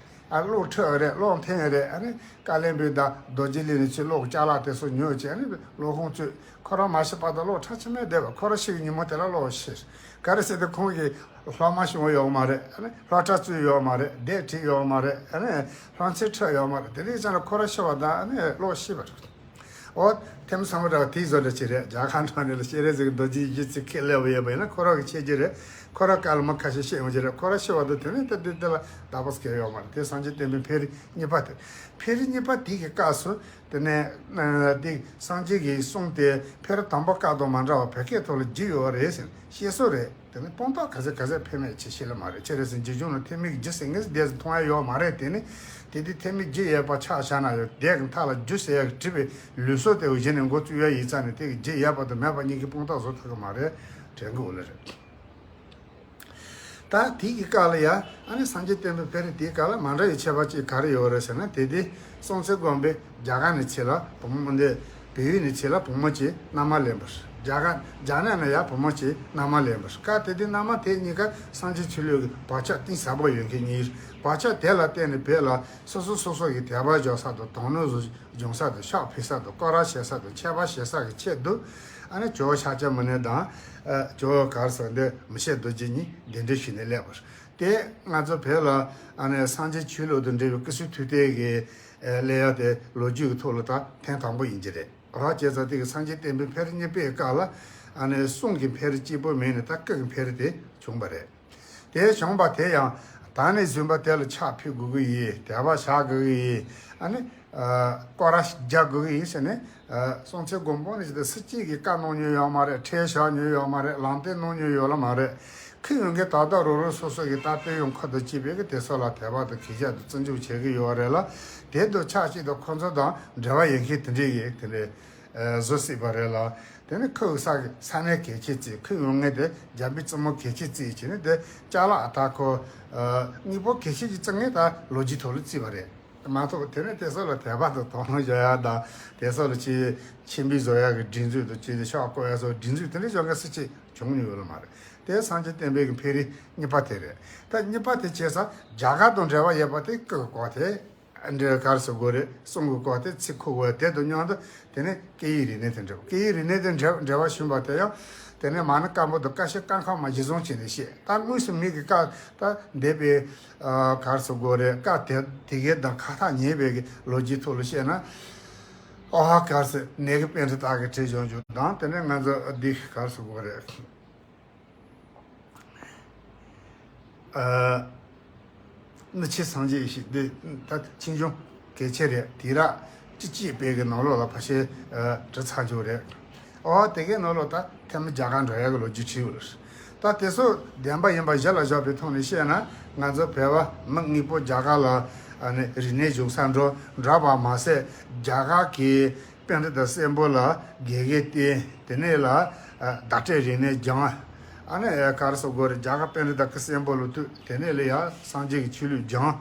ཨ་གློག་འཁྲབ་རེད། གློག་འཐེན་རེད། ཨ་ནི་བཀའ་བློན་པོའི་ད་རྡོ་རྗེ་གླིང་ནས་ཚུར་གློག་ཅ་ལག་དེ་ཚོ་ཉོས་བྱས། ཨ་ནི་གློག་ཁང་བཙུགས། ཁོ་རང་མ་ཤི་བར་དུ་གློག་འཁྲབ་ཆ་མེད་བསྡད་པ། ཁོ་རང་ཤི་བའི་ཉིན་མོ་དེ་ལ་གློག་ཤི། ག་རེ་ཟེར་ཏེ་ཁོང་གི་སློབ་མ་བྱུང་ཡོད་མ་རེད། ཨ་ནི་སློབ་གྲྭ་བཙུགས་ཡོད་མ་རེད། སྡེ་ཁྲིད་ཡོད་མ་རེད། ཨ་ནི་སློབ་ཚན་ཁྲིད་ཡོད་མ་རེད། དེ་འདྲའི་ཆ་ནས་ཁོ་རང་ཤི་བ་དང་ཨ་ནི་གློག་ཤི་བ་རེད། ཨོ། ཐེངས་མ་ཚང་མ་འདྲ་བ་དེའི་བཟོ་འདྲ་ཅིག་རེད། རྒྱ་གར་འགྲོ་ནས་ལ་སྤྱན་རས་གཟིགས་རྡོ་རྗེ་གི་ཚིག་ཁས་ལེན་པ་ཡིན་པ་ཡིན་ན་ཁོ་རང་གི་ཆེ་རྒྱུ་རེད། ཁོ་རང་བཀའ་སློབ་མ་ཁ་ཤས་བཤད་ཡོང་རྒྱུ་རེད། ཁོ་རང་ཤི་བ་དང་དེ་ནས་ད་དེ་དེ་ལ་བདག་པོ་སྐྱེ་ཡོད་མ་རེད། དེ་སངས་རྒྱས་བསྟན་པའི་འཕེལ་རིམ་གཉིས་པ་དེ། འཕེལ་རིམ་གཉིས་པ་དེ་གི་སྐབས་སུ་དེ་ནས་དེ་སངས་རྒྱས་ཀྱི་གསུང་དེ་འཕེལ་རིམ་དང་པོ་སྐབས་དང་མ་འདྲ་བ་བོད་སྐད་ཐོག་ལ་བསྒྱུར་ཡོད་རེད་ཟེར་ནས་བཤད་སྲོལ་རེད། དེ་ནི་དཔང་རྟགས་ག་ཚད་ག་ཚད་ཕན་མེད་ཅེས་བཤད་ལེ་མ་རེད། ཅི་རེད་ཟེར་ན་རྗེ་བཙུན་ལ་ཐེག་དམན་གྱི་རྒྱུ་ཟེར་ངེས་སུ་བསྡད་ཟེར་མཐོང་ཡ་ཡོད་མ་རེད། དེ་ནི་དེ་དུས་ཐེག་དམན་རྒྱུ་ཡོད་པ་ཆ་བཞག་ན་ཡང་དེ་གི་མཐའ་ལ་རྒྱུ་ཟེར་ཡ་གི་བྲིས་པའི་ལུགས་སྲོལ་དེ་གཞི་ནས་འགོ་བཙུགས་ཡ་ཡིན་ཙང་ནས་དེ་གི་རྒྱུ་ཡོད་པ་དང་མེད་པ་གཉིས་ཀྱི་དཔང་རྟགས་བཟོ་ཐུབ་ཀྱི་མ་རེད་དྲན་གྱི་འོ་ལེ་རེད། ད་དེ་གི་སྐབས་ལ་ཡ་ཨ་ནི་སངས་རྒྱས་བསྟན་པའི་འཕེལ་རིམ་དེའི་སྐབས་ལ་མ་འདྲ་བའི་ཁྱད་པར་ཅིག་ག་རེ་ཡོད་རེད་ཟེར་ན། དེ་དུས་སྲོང་བཙན་སྒམ་པོས་རྒྱ་གར་ནས་ཕྱི་ལ་བུ་མོ་འདི། བལ་ཡུལ་ནས་ཕྱི་ལ་བུ་མོ་ཅིག་མནའ་མ་ལེན་པར། རྒྱ་གར་རྒྱ་ནག་ནས་ཡར་བུ་མོ་ཅིག་མནའ་མ་ལེན་པར། སྐབས་དེ་དུས་མནའ་མ་དེ་གཉིས་ཀ་སངས་རྒྱས་ཆོས་ལུགས་ཀྱི་བག་ཆགས་གཏིང་ཟབ་པོ་ཡོད་མཁན་གཉིས། བག་ཆགས་དེ་ལ་བརྟེན་ནས་བོད་ལ་སོ་སོ་སོ་སོ་ཡི་དད་པ་འཇོག་ས་དང་དོ་སྣང་སྦྱོང་ས་དང་ཕྱག་ཕུལ་ས་དང་སྐོར་ར་བྱེད་ས་དང་ཆད་པ་བྱེད་ས་གི་ཆེད་དུ་ཨ་ནི་ཇོ་བོ་ཤཱཀྱ་མུ་ནེ་དང་ཇོ་བོ་གར་སོགས་འདི་མི་ཤེས་རྡོ་རྗེ་གཉིས་གདན་འདྲེན་ཞུས་ནས་སླེབས་པར། དེ་ང་ཚོ་བོད་ལ་ཨ་ནི་སངས་རྒྱས་ཆོས་ལུགས་དང་འབྲེལ་བའི་སྐུ་གསུང་ཐུགས་རྟེན་གྱི་ཨ་སླེབས་ཡ་དེ་ལོ་རྒྱུས་ཀྱི་ཐོག་ལ་ད་ཐེངས་དང་པོ་ཡིན་གྱི་རེད། རོགས་བྱས་ཙང་དེ་གི་སངས་རྒྱས་བསྟན་པའི་འཕེལ་རིམ་གཉིས་པའི་སྐབས་ལ་ཨ་ནི་གསུང་གི་འཕེལ་རིམ་གཅིག་པོ་མེད་ནས་ད་སྐུ་གི་འཕེལ་རིམ་དེ་བྱུང་བ་རེད། དེ་བྱུང་བ་དེ་ཡང་ད་ནས་བཟུང་བ་དེ་ལ་ཕྱག་ཕུལ་དགོས་ཀྱི་ཡིན། དད་པ་བྱ་དགོས་ཀྱི་ཡིན། ཨ་ནི་ཨ་སྐོར་ར་རྒྱག་དགོས་ཀྱི་ཡིན་ཟེར་ནས། ཨ་སྲོང་བཙན་སྒམ་པོ་ནས་བྱས་ཏེ་སུ་གཅིག་གིས་བཀའ་གནང་མྱོང་ཡོད་མ་རེད། ཁྲལ་བཞག་མྱོང་ཡོད་མ་རེད། ལམ་སྟོན་གནང་མྱོང་ཡོད་ལ་མ་རེད། ཁུར་ཡོང་མཁན་ད་ལྟ་རང་རང་སོ་སོ་གི་ད་དཔེ་ཡོང་ཁུལ་དུ་སྐྱེས་པའི་གི་དེ་ཚོ་ལ་དད་པ་དང་གུས་ཞབས་དང་བརྩི་འཇོག་བྱེད་ཀྱི་ཡོད་རེད་ལ། དེ་དང་ཆབས་ཅིག་ཏུ་ཁོ་ཚོ་དང་འབྲེལ་བ་ཡོད་མཁན་དེ་འདྲས་ཡིན་དེ་འདྲས་བཟོ་སྲིད་པ་རེད་ལ། དེ་ནི་ཁུར་ས་གི་ས་གནས་གལ་ཆེ་བརྩི། ཁུར་ཡོང་མཁན་དེ་རྒྱ་མི་བཙུན་མོ་གལ་ཆེ་བརྩི་བྱས་ནས་དེ་ཅ་ལག་ད་ཁོ་དངོས་པོ་གལ་ཆེ་ཅིག་བརྩི་མཁན་ད་ལོ་རྒྱུས་ཐོག་ལ་བརྩིས་པ་རེད། མ་གཏོགས་དེ་ནས་དེ་ཚོ་ལ་དད་པ་དང་དོ་སྣང་བྱ་ཡག་དང་དེ་ཚོ་ལ་ཆེ་ཆེན་པོའི་བཟོ་ཡག་གི་སྒྲིག་འཛུགས་དང་བཅས་ཏེ་ཕྱག་བསྐོར་ཡག་སོགས་སྒྲིག་འཛུགས་དེ་འདྲ་བྱ་མཁན་སུ་གཅིག་བྱུང་མྱོང་ཡོད་ལ་མ་རེད། དེ་སངས་རྒྱས་བསྟན་པའི་གི་འཕེལ་རིམ་གཉིས་པ་དེ་རེད། ད་གཉིས་པ་དེ་བྱས་ཙང་རྒྱ་གར་དང་འབྲེལ་བ་ཡོད་པ་དེ་སྐུ་གི་སྐོར་དེ་འདྲ་ག་རེ་ཟེར་དགོས་རེད། གསུང་གི་སྐོར་དེ་ཚིག་ཁུག་དགོས་དེ་དང་མཉམ་དུ། དེ་ནས་སྐད་ཡིག་རིག་གནས་དང་འབྲེལ་བ། སྐད་ཡིག་རིག་གནས་དང་འབྲེལ་འབྲེལ་བ་བྱུང་བ་དེ་ཡང་དེ་ནས་མ་ཎི་བཀའ་འབུམ་དང་ཀ་ཤི་ཀ་ཁ་མ་གཞི་བཟུང་བྱས་ནས་བཤད། ད་དངོས་སུ་མི་གི་བཀའ་ད་འདས་པའི་ཨ་ག་རེ་ཟེར་དགོས་རེད། བཀའ་དེ་དེ་གའི་དང་ཁ་ཐག་ཉེ་བའི་གི་ལོ་རྒྱུས་ཐོག་ལ་བཤད་ན། ཨོ་ཧ་ག་རེ་ཟེར་ནས་གི་པཎྜི་ཏ་གི་བྲིས་བྱུང་རྒྱུ་དང་། དེ་ནས་ང་ཚོ་འདི་ག་རེ་ཟེར་དགོས་རེད། ཨ་ནི་ཆེ་སངས་རྒྱས་ཡེ་ཤེས་འདི་ད་ཆེ་ཆུང་གལ་ཆེ་རེད། དེ་ར་ཅི་ཅི་པའི་གི་ནང་ལོགས་ལ་ཕལ་ཆེར་ཨ་བྲི་ཚར་རྒྱུ་རེད། ཨོ་དེ་གའི་ནང་ལོགས་ད་ཐེངས་མ་རྒྱ་གར་འགྲོ་ཡག་གི་ལོ་རྒྱུས་བྲིས་ཡོད་རེད། ད་དེ་ཚོ་བདེན་པ་ཡིན་པ་གཞི་ལ་བཞག་པའི་ཐོག་ནས་བཤད་ན། ང་ཚོ་བོད་པ་མི་དངོས་པོ་རྒྱ་གར་ལ་ཨ་ནི་རིག་གནས་སྦྱོང་ས་འགྲོ་འགྲོ་བ་མ་ཟད། རྒྱ་གར་གྱི་པཎྜི་ཏ་གསན་པོ་ལ་དགེ་རྒན་བསྟེན། དེ་ནས་ལ་ཨ་བརྡ་སྤྲོད་རིག་གནས་སྦྱངས། ཨ་ནི་ག་རེ་ཟེར་དགོས་རེད། རྒྱ་གར་པཎྜི་ཏ་གི་གསན་པོ་ལ་ཐུག་དེ་ནས་ལ་ཡ་སངས་རྒྱས་ཀྱི་ཆོས་ལུགས་སྦྱངས།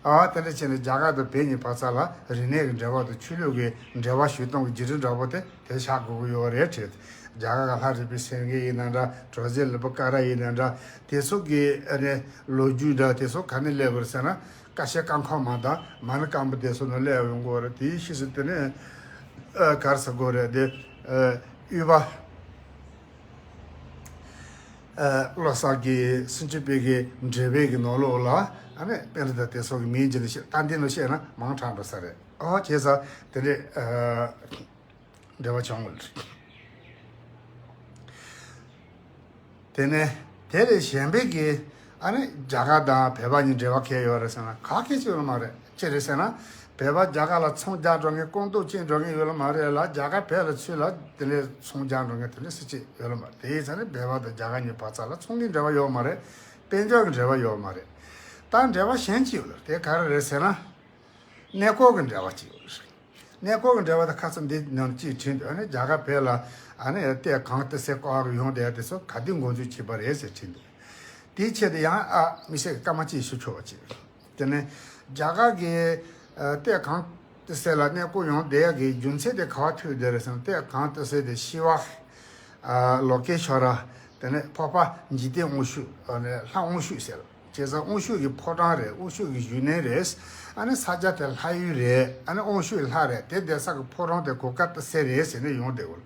ཨ་དེ་འདྲ་བྱས་ནས་རྒྱ་གར་དང་བོད་གཉིས་བར་མཚམས་ལ་རིག་གནས་ཀྱི་འབྲེལ་བ་དང་ཆོས་ལུགས་ཀྱི་འབྲེལ་བ་ཞུ་སྟངས་ཀྱི་བརྒྱུད་རིམ་འདྲ་པོ་དེ་དེ་ཆགས་དགོས་ཀྱི་ཡོད་རེད་དྲན། རྒྱ་གར་གྱི་ལྷ་རིས་པའི་སེང་གེ་ཡིན་ན་འདྲ། དྲོ་ཟས་ལུས་པོ་ཀ་ར་ཡིན་ན་འདྲ། དེ་ཚོ་གི་ཨ་ནི་ལོ་རྒྱུས་འདྲ་དེ་ཚོ་ག་ནས་སླེབས་པ་རེད་ཟེར་ན། ཀ་ཤི་ཀ་ཁ་མ་དང་མ་ཎི་བཀའ་འབུམ་དེ་ཚོ་ནས་སླེབས་ཡོང་གི་ཡོད་རེད། དེའི་ཕྱིས་སུ་དེ་ནས་ཨ་ག་རེ་ཟེར་དགོས་རེད། དེ་ཨ་དབུས་པ་ཨ་བློ་བཟང་གི་སུམ་ཅུ་པའི་གི་འགྲེལ་པའི་གི་ནང་ལོགས་ལ་ཨ་ནི་པཎྜི་ཏ་དེ་ཚོ་གི་མིང་བརྗོད་ནས་བཤད། ད་འདི་ནང་བཤད་ན་མང་དྲགས་འགྲོ་ས་རེད། ཨོ་བྱས་ཙང་དེ་འདྲས་ཨ་འབྲེལ་བ་བྱུང་བ་རེད། དེ་ནས་དེ་ལས་གཞན་པའི་གི་ཨ་ནི་རྒྱ་གར་དང་བོད་པ་གཉིས་འབྲེལ་བ་གང་ཡོད་རེད་ཟེར་ན། ག་གེ་ཅིག་ཡོད་མ་རེད། ཅི་རེད་ཟེར་ན། བོད་པ་རྒྱ་གར་ལ་ཚོང་རྒྱག་འགྲོ་མཁན་རྐང་སྟོང་ཅན་འགྲོ་མཁན་ཡོད་ལ་མ་རེད་ལ། རྒྱ་གར་བོད་ལ་ཚུར་ལ་དེ་ནས་ཚོང་རྒྱག་འགྲོ་མཁན་དེ་འདྲ་སུ་གཅིག་ཡོད་ལ་མ་རེད། དེ་ཡིན་ཙང་ནི་བོད་པ་དང་རྒྱ་གར་གཉིས་བར་མཚམས་ལ་ཚོང་གི་འབྲེལ་བ་ཡོད་མ་རེད། དཔལ་འབྱོར་གྱི་འབྲེལ་བ་ཡོད་མ་རེད། ད་འབྲེལ་བ་གཞན་གཅིག་ཡོད་ལ། དེ་ག་རེ་རེད་ཟེར་ན། གནས་སྐོར་གྱི་འབྲེལ་བ་གཅིག་ཡོད་ལ། གནས་སྐོར་གྱི་འབྲེལ་བ་དེ་ཁ་སང་འདི་ནང་གཅིག་བྲིས་འདུག་ཨ་ནི་རྒྱ་གར་བོད་ལ་ཨ་ནི་ལྟས་གང་ལྟ་སའི་སྐོར་ཡོང་བསྡད་དེ་ཚོ་ག་དུས་འགོ་འཛུགས་བྱས་པ་རེད་ཟེར་བྲིས་འདུག་དེའི་ཆེད་དུ་ཡང་ཨ་མི་སེར་གྱི་སྐར་མ་གཅིག་ཞུ་ཆོག་པ་ཅིག་དེ་ནས་རྒྱ་གར་གྱི་ཨ་ཏེ་གང་ཏི་སེ་ལ་གནས་སྐོར་ཡོང་བསྡད་ཡག་གི་རྒྱུ་མཚན་དེ་ག་བ་ཐུག་བསྡད་རེད་ཟེར་ན། ཏེ་གང་ཏི་སེ་དེ་ཤི་བ་ཨ་ལོ་ཀེ་ཤྭ་ར། དེ་ནས་འཕགས་པ་འཇིག་རྟེན་དབང་ཕྱུག་ཨ་ནས་ལྷ་དབང་ཕྱུག་ཟེར། བྱས་ཙང་དབང་ཕྱུག་གི་ཕོ་བྲང་རེད། དབང་ཕྱུག་གི་བཞུགས་གནས་རེད། ཨ་ནི་ས་ཆ་དེ་ལྷ་ཡུལ་རེད། ཨ་ནི་དབང་ཕྱུག་ལྷ་རེད། དེ་བསྡད་ས་གི་ཕོ་བྲང་དེ་གོ་ཀ་ཏི་སེ་རེད་ཟེར་ནས་ཡོང་བསྡད་ཡོད།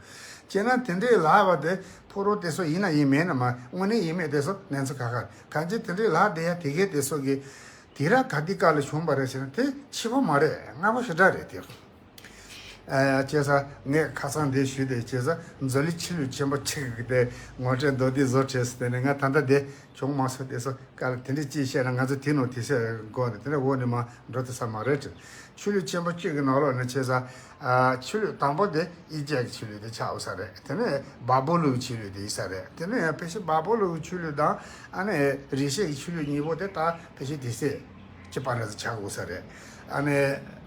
བྱས་ན་དེ་འདྲའི་ལབ་པ་དེ་ཕོ་བྲང་དེ་ཚོ་ཡིན་ན་ཡིན་མིན་ན་མ་དངོས་གནས་ཡིན་མིན་དེ་ཚོ་གནས་ཚུལ་ཁ་ཁ་རེད། གང་ཅི་དེ་འདྲའི་ལབ་བསྡད་ཡ་དེ་གས་དེ་ཚོ་གི་དུས་རབས་ག་དུས་སྐབས་ལ་བྱུང་བ་རེད་ཟེར་ན། དེ་ཕྱི་པོ་མ་རེད། སྔ་པོ་ཞེ་དྲག་རེད་དེ། ཨ་བྱས་ཙང་ངས་ཁ་སང་འདི་ཞུས་ཏེ། བྱས་ཙང་མཛོད་གླིང་ཆོས་ལུགས་ཆེན་པོ་གཅིག་གི་དེ་ངོ་སྤྲོད་མདོར་བསྡུས་བཟོ་བྱས་ཟེར་ཏེ་ནས། ང་ད་ལྟ་དེ་བྱུང་མ་སོང་། དེ་ཚོ་ག་ལ་དེ་འདྲ་ཅིག་བཤད་ན་ང་ཚོ་དེ་ནང་དེ་སེ་འགོ་ནས་དེ་འདྲ་འོག་ནས་མ་འགྲོ་ཐུབ་ས་མ་རེད་དྲན། ཆོས་ལུགས་ཆེན་པོ་གཅིག་གི་ནང་ལོགས་ནས་བྱས་ཙང་ཨ་ཆོས་ལུགས་དང་པོ་དེ་ཨི་ཇིབ་ཀྱི་ཆོས་ལུགས་དེ་ཆགས་ཡོད་ས་རེད། དེ་ནས་བ་བུ་ལུ་གི་ཆོས་ལུགས་དེ་ཡིན་ས་རེད། དེ་ནས་ཡང་ཕལ་ཆེར་བ་བུ་ལུ་གི་ཆོས་ལུགས་དང་ཨ་ནི་རིགས་ཤེས་ཀྱི་ཆོས་ལུགས་གཉིས་པོ་དེ་ད་ཕལ་ཆེར་དེ་སེ་གཅིག་པ་རེད་ཆགས་དགོས་ས་རེད། ཨ་ནི་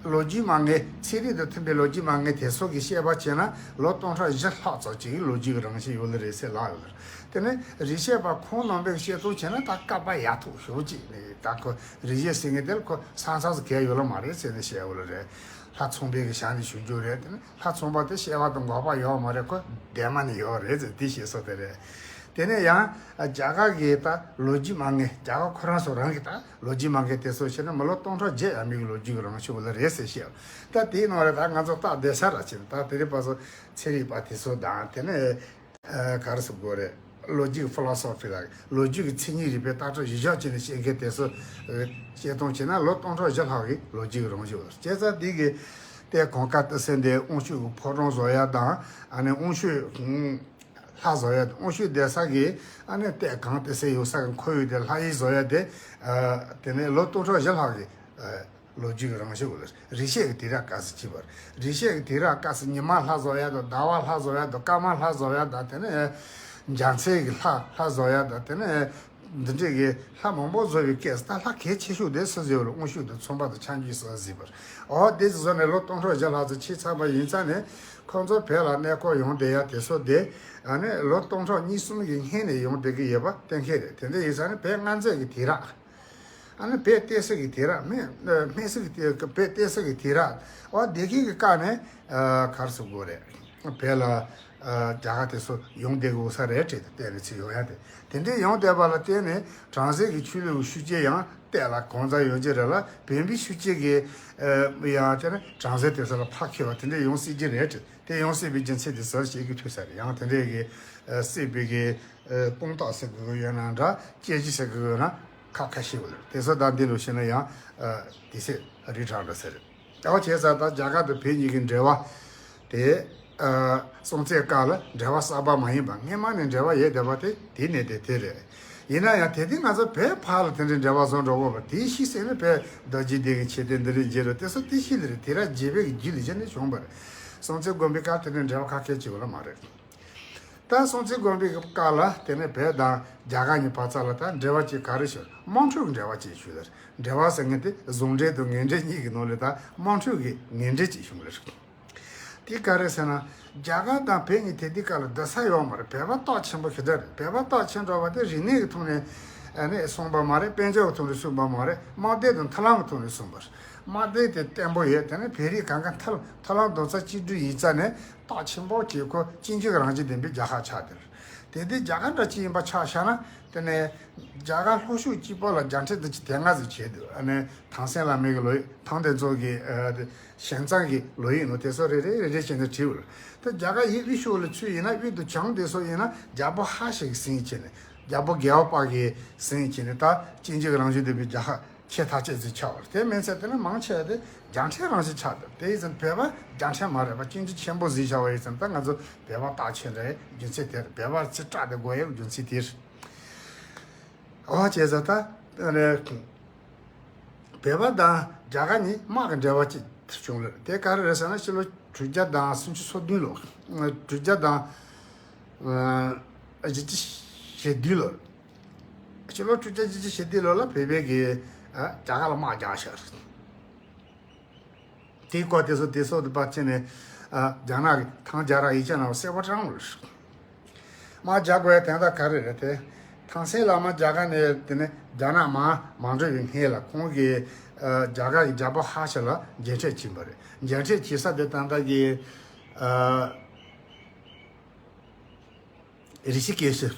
ལོ་རྒྱུས་མ་ངེས། ཚན་རིག་དང་མཐུན་པའི་ལོ་རྒྱུས་མ་ངེས་དེ་ཚོ་གི་བཤད་པ་བྱས་ན་ལོ་སྟོང་ཕྲག་བཞི་ལྷག་ཙམ་ཅིག་གི་ལོ་རྒྱུས་ཀྱི་རང་བཞིན་ཡོད་ལེ་རེད་ཟེར་ལབ་ཡོད་ལེ། དེ་ནས་རིགས་ཤེས་པ་ཁོང་རྣམ་པས་བཤད་སྟངས་བྱས་ན་ད་བསྐལ་པ་ཡག་ཐུག་ཞེ་པོ་ཅིག་ནས། ད་ཁོ་རིགས་ཤེས་ཟེར་མཁན་དེ་ལ་ཁོ་ས་མཚམས་སུ་གས་ཡོད་ལེ་མ་རེད་ཟེར་ནས་བཤད་ཡོད་ལེ་རེད། ལྷ་མཚུངས་པའི་གི་ཞལ་ནས་ཞུ་རྒྱུ་རེད། དེ་ནས་ལྷ་མཚུངས་པ་དེ་བཤད་པ་དང་འགོག་པ་ཡོད་མ་རེད། ཁོ་འདས་མ་ནས་ཡོད་རེད་ཟེར་དེ་བཤད་སྲོལ་དེ་རེད། དེ་ནས་ཡང་རྒྱ་གར་གྱི་ད་ལོ་རྒྱུས་མ་ངེས། རྒྱ་གར་ཁོ་རང་ཚོ་རང་གི་ད་ལོ་རྒྱུས་མ་ངེས་དེ་ཚོ་བཤད་ན་མི་ལོ་སྟོང་ཕྲག་བརྒྱད་ཡས་མས་ཀྱི་ལོ་རྒྱུས་ཀྱི་རང་བཞིན་ལ་རེད་ཟེར་བཤད། ད་དེའི་ནང་ལ་ད་ང་ཚོ་སྟག་སྡེ་ས་ར་ཕྱིན། ད་དེ་རིང་བར་དུ་ཚན་རིག་པ་དེ་ཚོ་དང་། དེ་ནས་ཨ་ག་རེ་ཟེར་དགོས་རེད། ལོ་རྒྱུས་ཀྱི་ཕི་ལོ་སོ་ཕི་ལ་ལོ་རྒྱུས་ཀྱི་མཚན་ཉིད་རིག་པའི་ལྟ་གྲུབ་གཞིར་བཞག་བྱས་ནས་བཤད་མཁན་དེ་ཚོ་ཨ་བཤད་སྟངས་བྱས་ན་ལོ་སྟོང་ཕྲག་བཞི་ལྷག་གི་ལོ་རྒྱུས་ཀྱི་རང་བཞིན་ཡོད་རེད། བྱས་ཙང་འདི་གི་ཏེ་གོང་དཀར་ཏི་སེ་འདི་དབང་ཕྱུག་གི་ཕོ་བྲང་བཟོ་ཡ་དང་། ཨ་ནི་དབང་ཕྱུག་ལྷ་བཟོ་ཡ་དང་། དབང་ཕྱུག་སྡོད་ས་གི་ཨ་ནི་ཏེ་གངས་ཏི་སེ་ཡོད་ས་གི་ཁོར་ཡུག་དེ་ལྷ་ཡུལ་བཟོ་ཡ་དེ། ཨ་དེ་ནས་ལོ་སྟོང་ཕྲག་བཞི་ལྷག་གི་ཨ་ལོ་རྒྱུས་ཀྱི་རང་བཞིན་ཡོད་རེད། རིགས་ཤེས་ཀྱི་དུས་རབས་སྐབས་སུ་བྱས་པ་རེད། རིགས་ཤེས་ཀྱི་དུས་རབས་སྐབས་སུ་ཉི་མ་ལྷ་བཟོ་ཡ་དང་། ཟླ་བ་ལྷ་བཟོ་ཡ་དང་། སྐར་མ་ལྷ་བཟོ་ཡ་དང་། དེ་ནས་འཇའ་ཚོན་གྱི་ལྷ་ལྷ་བཟོ་ཡ་དང་། དེ་ནས་འདི་འདྲས་ཀྱི་ལྷ་མང་པོ་བཟོ་བའི་སྐབས་སུ་ད་ལྷ་གལ་ཆེ་ཤོས་དེ་སུ་བཟོས་པ་རེད། དབང་ཕྱུག་དང་མཚུངས་པ་དང་ཕྱག་མཇུག་སུ་བཟོས་པ་རེད། འོ་དེ་བཟོས་ནས་ལོ་སྟོང་ཕྲག་བཞི་ལྷག་ཙམ་ཕྱིན་ཚར་བ་ཡིན་ཙང་ནས། ཁོང་ཚོ་བོད་ལ་གནས་སྐོར་ཡོང་བསྡད་ཡ་དེ་ཚོ་དེ་ཨ་ནི་ལོ་སྟོང་ཕྲག་གཉིས་གསུམ་གྱི་སྔོན་ནས་ཡོང་བསྡད་ཀྱི་ཡོད་པ་གཏན་འཁེལ་རེད། དེ་འདྲ་ཡིན་ཙང་ནས་བོད་སྔ་འཛད་ཀྱི་དུས་རབས། ཨ་ནི་བོད་བལྟས་ས་གི་དུས་རབས། སྨད་སྨད་ས་གི་དུས། བོད་བལྟས་ས་གི་དུས་རབས། འོ་དེ་གི་གི་སྐབས་ནས་ཨ་ག་རེ་ཟེར་དགོས་རེད། བོད་ལ་ཨ་རྒྱ་གར་དེ་ཚོ་ཡོང་བསྡད་དགོས་ས་རེད་དྲན། བལྟས་ནས་ཚུར་ཡོང་ཡ་དེ། དེ་འདྲའི་ཡོང་བསྡད་པ་ལ་བརྟེན་ནས་བྲམ་ཟེ་གི་ཆོས་ལུགས་ཀྱི་ཤུགས་རྐྱེན་ཡང་བལྟས་ལ་གང་ཙམ་ཡོང་གི་རེད་ལ། བོན་པོའི་ཤུགས་རྐྱེན་གྱིས་ཨ་ཡང་དེ་ནས་བྲམ་ཟེ་དེ་ཚོ་ལ་ཕར་འཁྱེར་བ་དེ་འདྲ་ཡོང་སྲིད་ཀྱི་རེད་དྲན། དེ་ཡོང་སྲིད་པའི་རྒྱུ་མཚན་དེ་ཚོ་བཤད་ཀྱི་ཐུབ་ས་རེད། ཡང་དེ་འདྲའི་གི་ཨ་སྲིད་པའི་གི་ཨ་དཔང་རྟགས་ཟེར་དགོས་ཀྱི་ཡོད་ན་འདྲ། དཔྱད་གཞི་ཟེར་དགོས་ཀྱི་ཡོད་ན་ཁག་ཁ་ཤས་ཡོད་རེད། དེ་ཚོ་ད་འདི་ལོ་བཤད་ན་ཡང་ཨ་དེ་ཚོ་རིགས་གྲགས་འགྲོ་ས་རེད། ཨོ་བྱས་ཙང་ད་རྒྱ་གར་དང་བོད་གཉིས་ཀྱི་འབྲེལ་བ་དེ་ཨ་སྲོང་བཙན་སྐབས་ལ་འབྲེལ་བ་གསར་པ་མ་ཡིན་པ། སྔོན་མ་ནས་འབྲེལ་བ་ཡོད་བསྡད་པ་དེ་དེ་ནས་དེ་དེ་རེད། ཡིན་ན་ཡང་དེ་དུས་ང་ཚོ་བོད་ཕར་ལ་དེ་འདྲའི་འབྲེལ་བ་བཟོ་འགྲོ་དགོས་པ་དེའི་གཞི་སེ་ནི་བོད་རྡོ་རྗེ་གདན་གྱི་མཆོད་རྟེན་འདི་འདྲའི་མཇལ་རོགས། དེ་ཚོ་དེ་གཞི་ལ་རེད། དུས་རབས་བརྒྱད་པའི་གི་རྒྱུད་ལ་བྱས་ནས་བྱུང་བ་རེད། སྲོང་བཙན་སྒམ་པོའི་སྐབས་དེ་འདྲའི་འབྲེལ་བ་ཁ་ཁྱེར་བྱེད་དགོས་ལ་མ་རེད། ད་སྲོང་བཙན་སྒམ་པོའི་སྐབས་ལ་དེ་ནས་བོད་དང་རྒྱ་གར་གཉིས་བར་ཙམ་ལ་ད་འབྲེལ་བ་ཅིག་ག་རེ་ཞུ། དམག་འཁྲུག་གི་འབྲེལ་བ་ཅིག་ཞུ་ལ། འབྲེལ་བ་ཟེར་མཁན་དེ་ཟུང་འབྲེལ་དང་ངན་འབྲེལ་གཉིས་ཀྱི་ནང་ལས་ད་དམག་འཁྲུག་གི་ངན་འབྲེལ་ཅིག་བྱུང་ལ། དེ་ག་རེ་ཟེར་ན། རྒྱ་གར་དང་བོད་གཉིས་དེ་དུས་སྐབས་ལ་སྡོད་ས་ཡོད་མ་རེད། བོད་པ་སྟོབས་ཆེན་པོ་ཞེ་དྲག་རེད། བོད་པ་སྟོབས་ཆེན་འགྲོ་བ་དེ་རིག་གནས་ཀྱི་ཐོག་ནས་ཨ་ནི་གསུངས་པ་མ་རེད། དཔལ་འབྱོར་གྱི་ཐོག་ནས་གསུངས་པ་མ་རེད། དམག་སྡེ་དང་མཐུན་ལམ་གྱི་ཐོག་ནས་གསུངས་པ་རེད། དམག་སྡེ་དེ་བརྟན་པོ་ཡོད། དེ་ནས་བོད་རིགས་གང་ག་མཐུན་མཐུན་ལམ་རྡོག་རྩ་གཅིག་སྒྲིལ་ཡིན་ཙང་ནས། སྟོབས་ཆེན་པོ་གཅིག་ཁོ་གཅིག་གྱུར་རང་བཞིན་ལྡན་པའི་རྒྱལ་ཁབ་ཆགས་བསྡད་རེད། དེ་དུས་རྒྱ་གར་འདྲ་གཅིག་ཡིན་པ་ཆ་བཞག་ན། དེ་ནས་རྒྱ་གར་ལྷོ་ཕྱོགས་གཅིག་པོ་ལ་རྒྱལ་ཕྲན་དེ་ཅིག་དེ་སྔ་ཟིག་བྱས་འདུག་ཨ་ནི་ཐང་སན་བླ་མའི་གི་ལོ་ཡིག། ཐང་སྟེ་ཚོ་གི་ཨ་དེ་ཞན་ཙང་གི་ལོ་ཡིག་ནང་དེ་ཚོ་རེ་རེ་རེ་རེ་བྱས་ནས་བྲིས་ཡོད་རེད། ད་རྒྱ་གར་ཡུལ་དབུས་ཕྱོགས་ལ་ཚུར་ཡིན་ན། དབུས་དང་བྱང་དེ་ཚོ་ཡིན་ན་རྒྱལ་པོ་ཧ་ཤེ་གི་སྲིད་བྱས་ནས། རྒྱལ་པོ་རྒྱལ་བ་པ་གི་སྲིད་བྱས་ནས། ད་གཅིག་གྱུར་རང་བཞིན་ལྡན་པའི་རྒྱལ་ཁབ་ཆེ་ཐག་ཆོད་ཅིག་ཆགས་པ་རེད། དེ་མིན་ཚད་དེ་ནི་མང་ཆེ་བ་དེ་རྒྱལ་ཕྲན་རང་བཞིན་ཆགས་འདུག་དེ་ཡིན་ཙང་བོད་པ་རྒྱལ་ཕྲན་མ་རེད་པ། གཅིག་གྱུར་ཆེན་པོ་ཟིག་བྱ་བ་ཡིན་ཙང་། ད་ང་ཚོ་བོད་པ་སྟོབས་ཆེན་རེད། རྒྱུ་མཚན་དེ་རེད། བོད་པ་ཚེ་དྲག་དེ་དགོས་ཡོད་རྒྱུ་མཚན་དེ་རེད། ཨོ་བྱས་ཙང་ད་ཨ་ནི་བོད་པ་དང་རྒྱ་གར་གཉིས་དམག་གི་འབྲེལ་བ་ཅིག་བྱུང་ལ། དེ་ག་རེ་རེད་ཟེར་ན། ཕྱི་ལོ་དྲུག་བརྒྱ་དང་སུམ་ཅུ་སོ་བདུན་ལོ། དྲུག་བརྒྱ་དང་ཨ་བཞི་བཅུ་ཞེ་བདུན་ལོ། ཕྱི་ལོ་དྲུག་བརྒྱ་བཞི་བཅུ་ཞེ་བདུན་ལོ་ལ་བོད་པས་ཀྱིས་ཨ་རྒྱ་གར་ལ་དམག་རྒྱག་ཤག་དེའི་སྐོར་དེ་ཚོ་དེ་ཚོ་དུ་པ་ཕྱིན་ནས་ཨ་རྒྱ་ནག་གི་ཐང་རྒྱལ་རབས་ཡིག་ཆ་ནང་གསལ་པོ་དྲངས་ཡོད་རེད། དམག་རྒྱག་དགོས་ཡ་དོན་དག་ག་རེ་རེད་དེ། ཐང་སན་བླ་མ་རྒྱ་གར་ནས་དེ་ནས་རྒྱ་ནག་མར་མར་འགྲོ་བའི་སྔོན་ལ་ཁོང་གིས་ཨ་རྒྱ་གར་གྱི་རྒྱལ་པོ་ཧ་ཤ་ལ་མཇལ་འཕྲད་ཕྱིན་པ་རེད། མཇལ་འཕྲད་བྱེད་ས་དེ་ད་ལྟ་གི་ཨ་རི་ཤི་ཀེ་ཤི།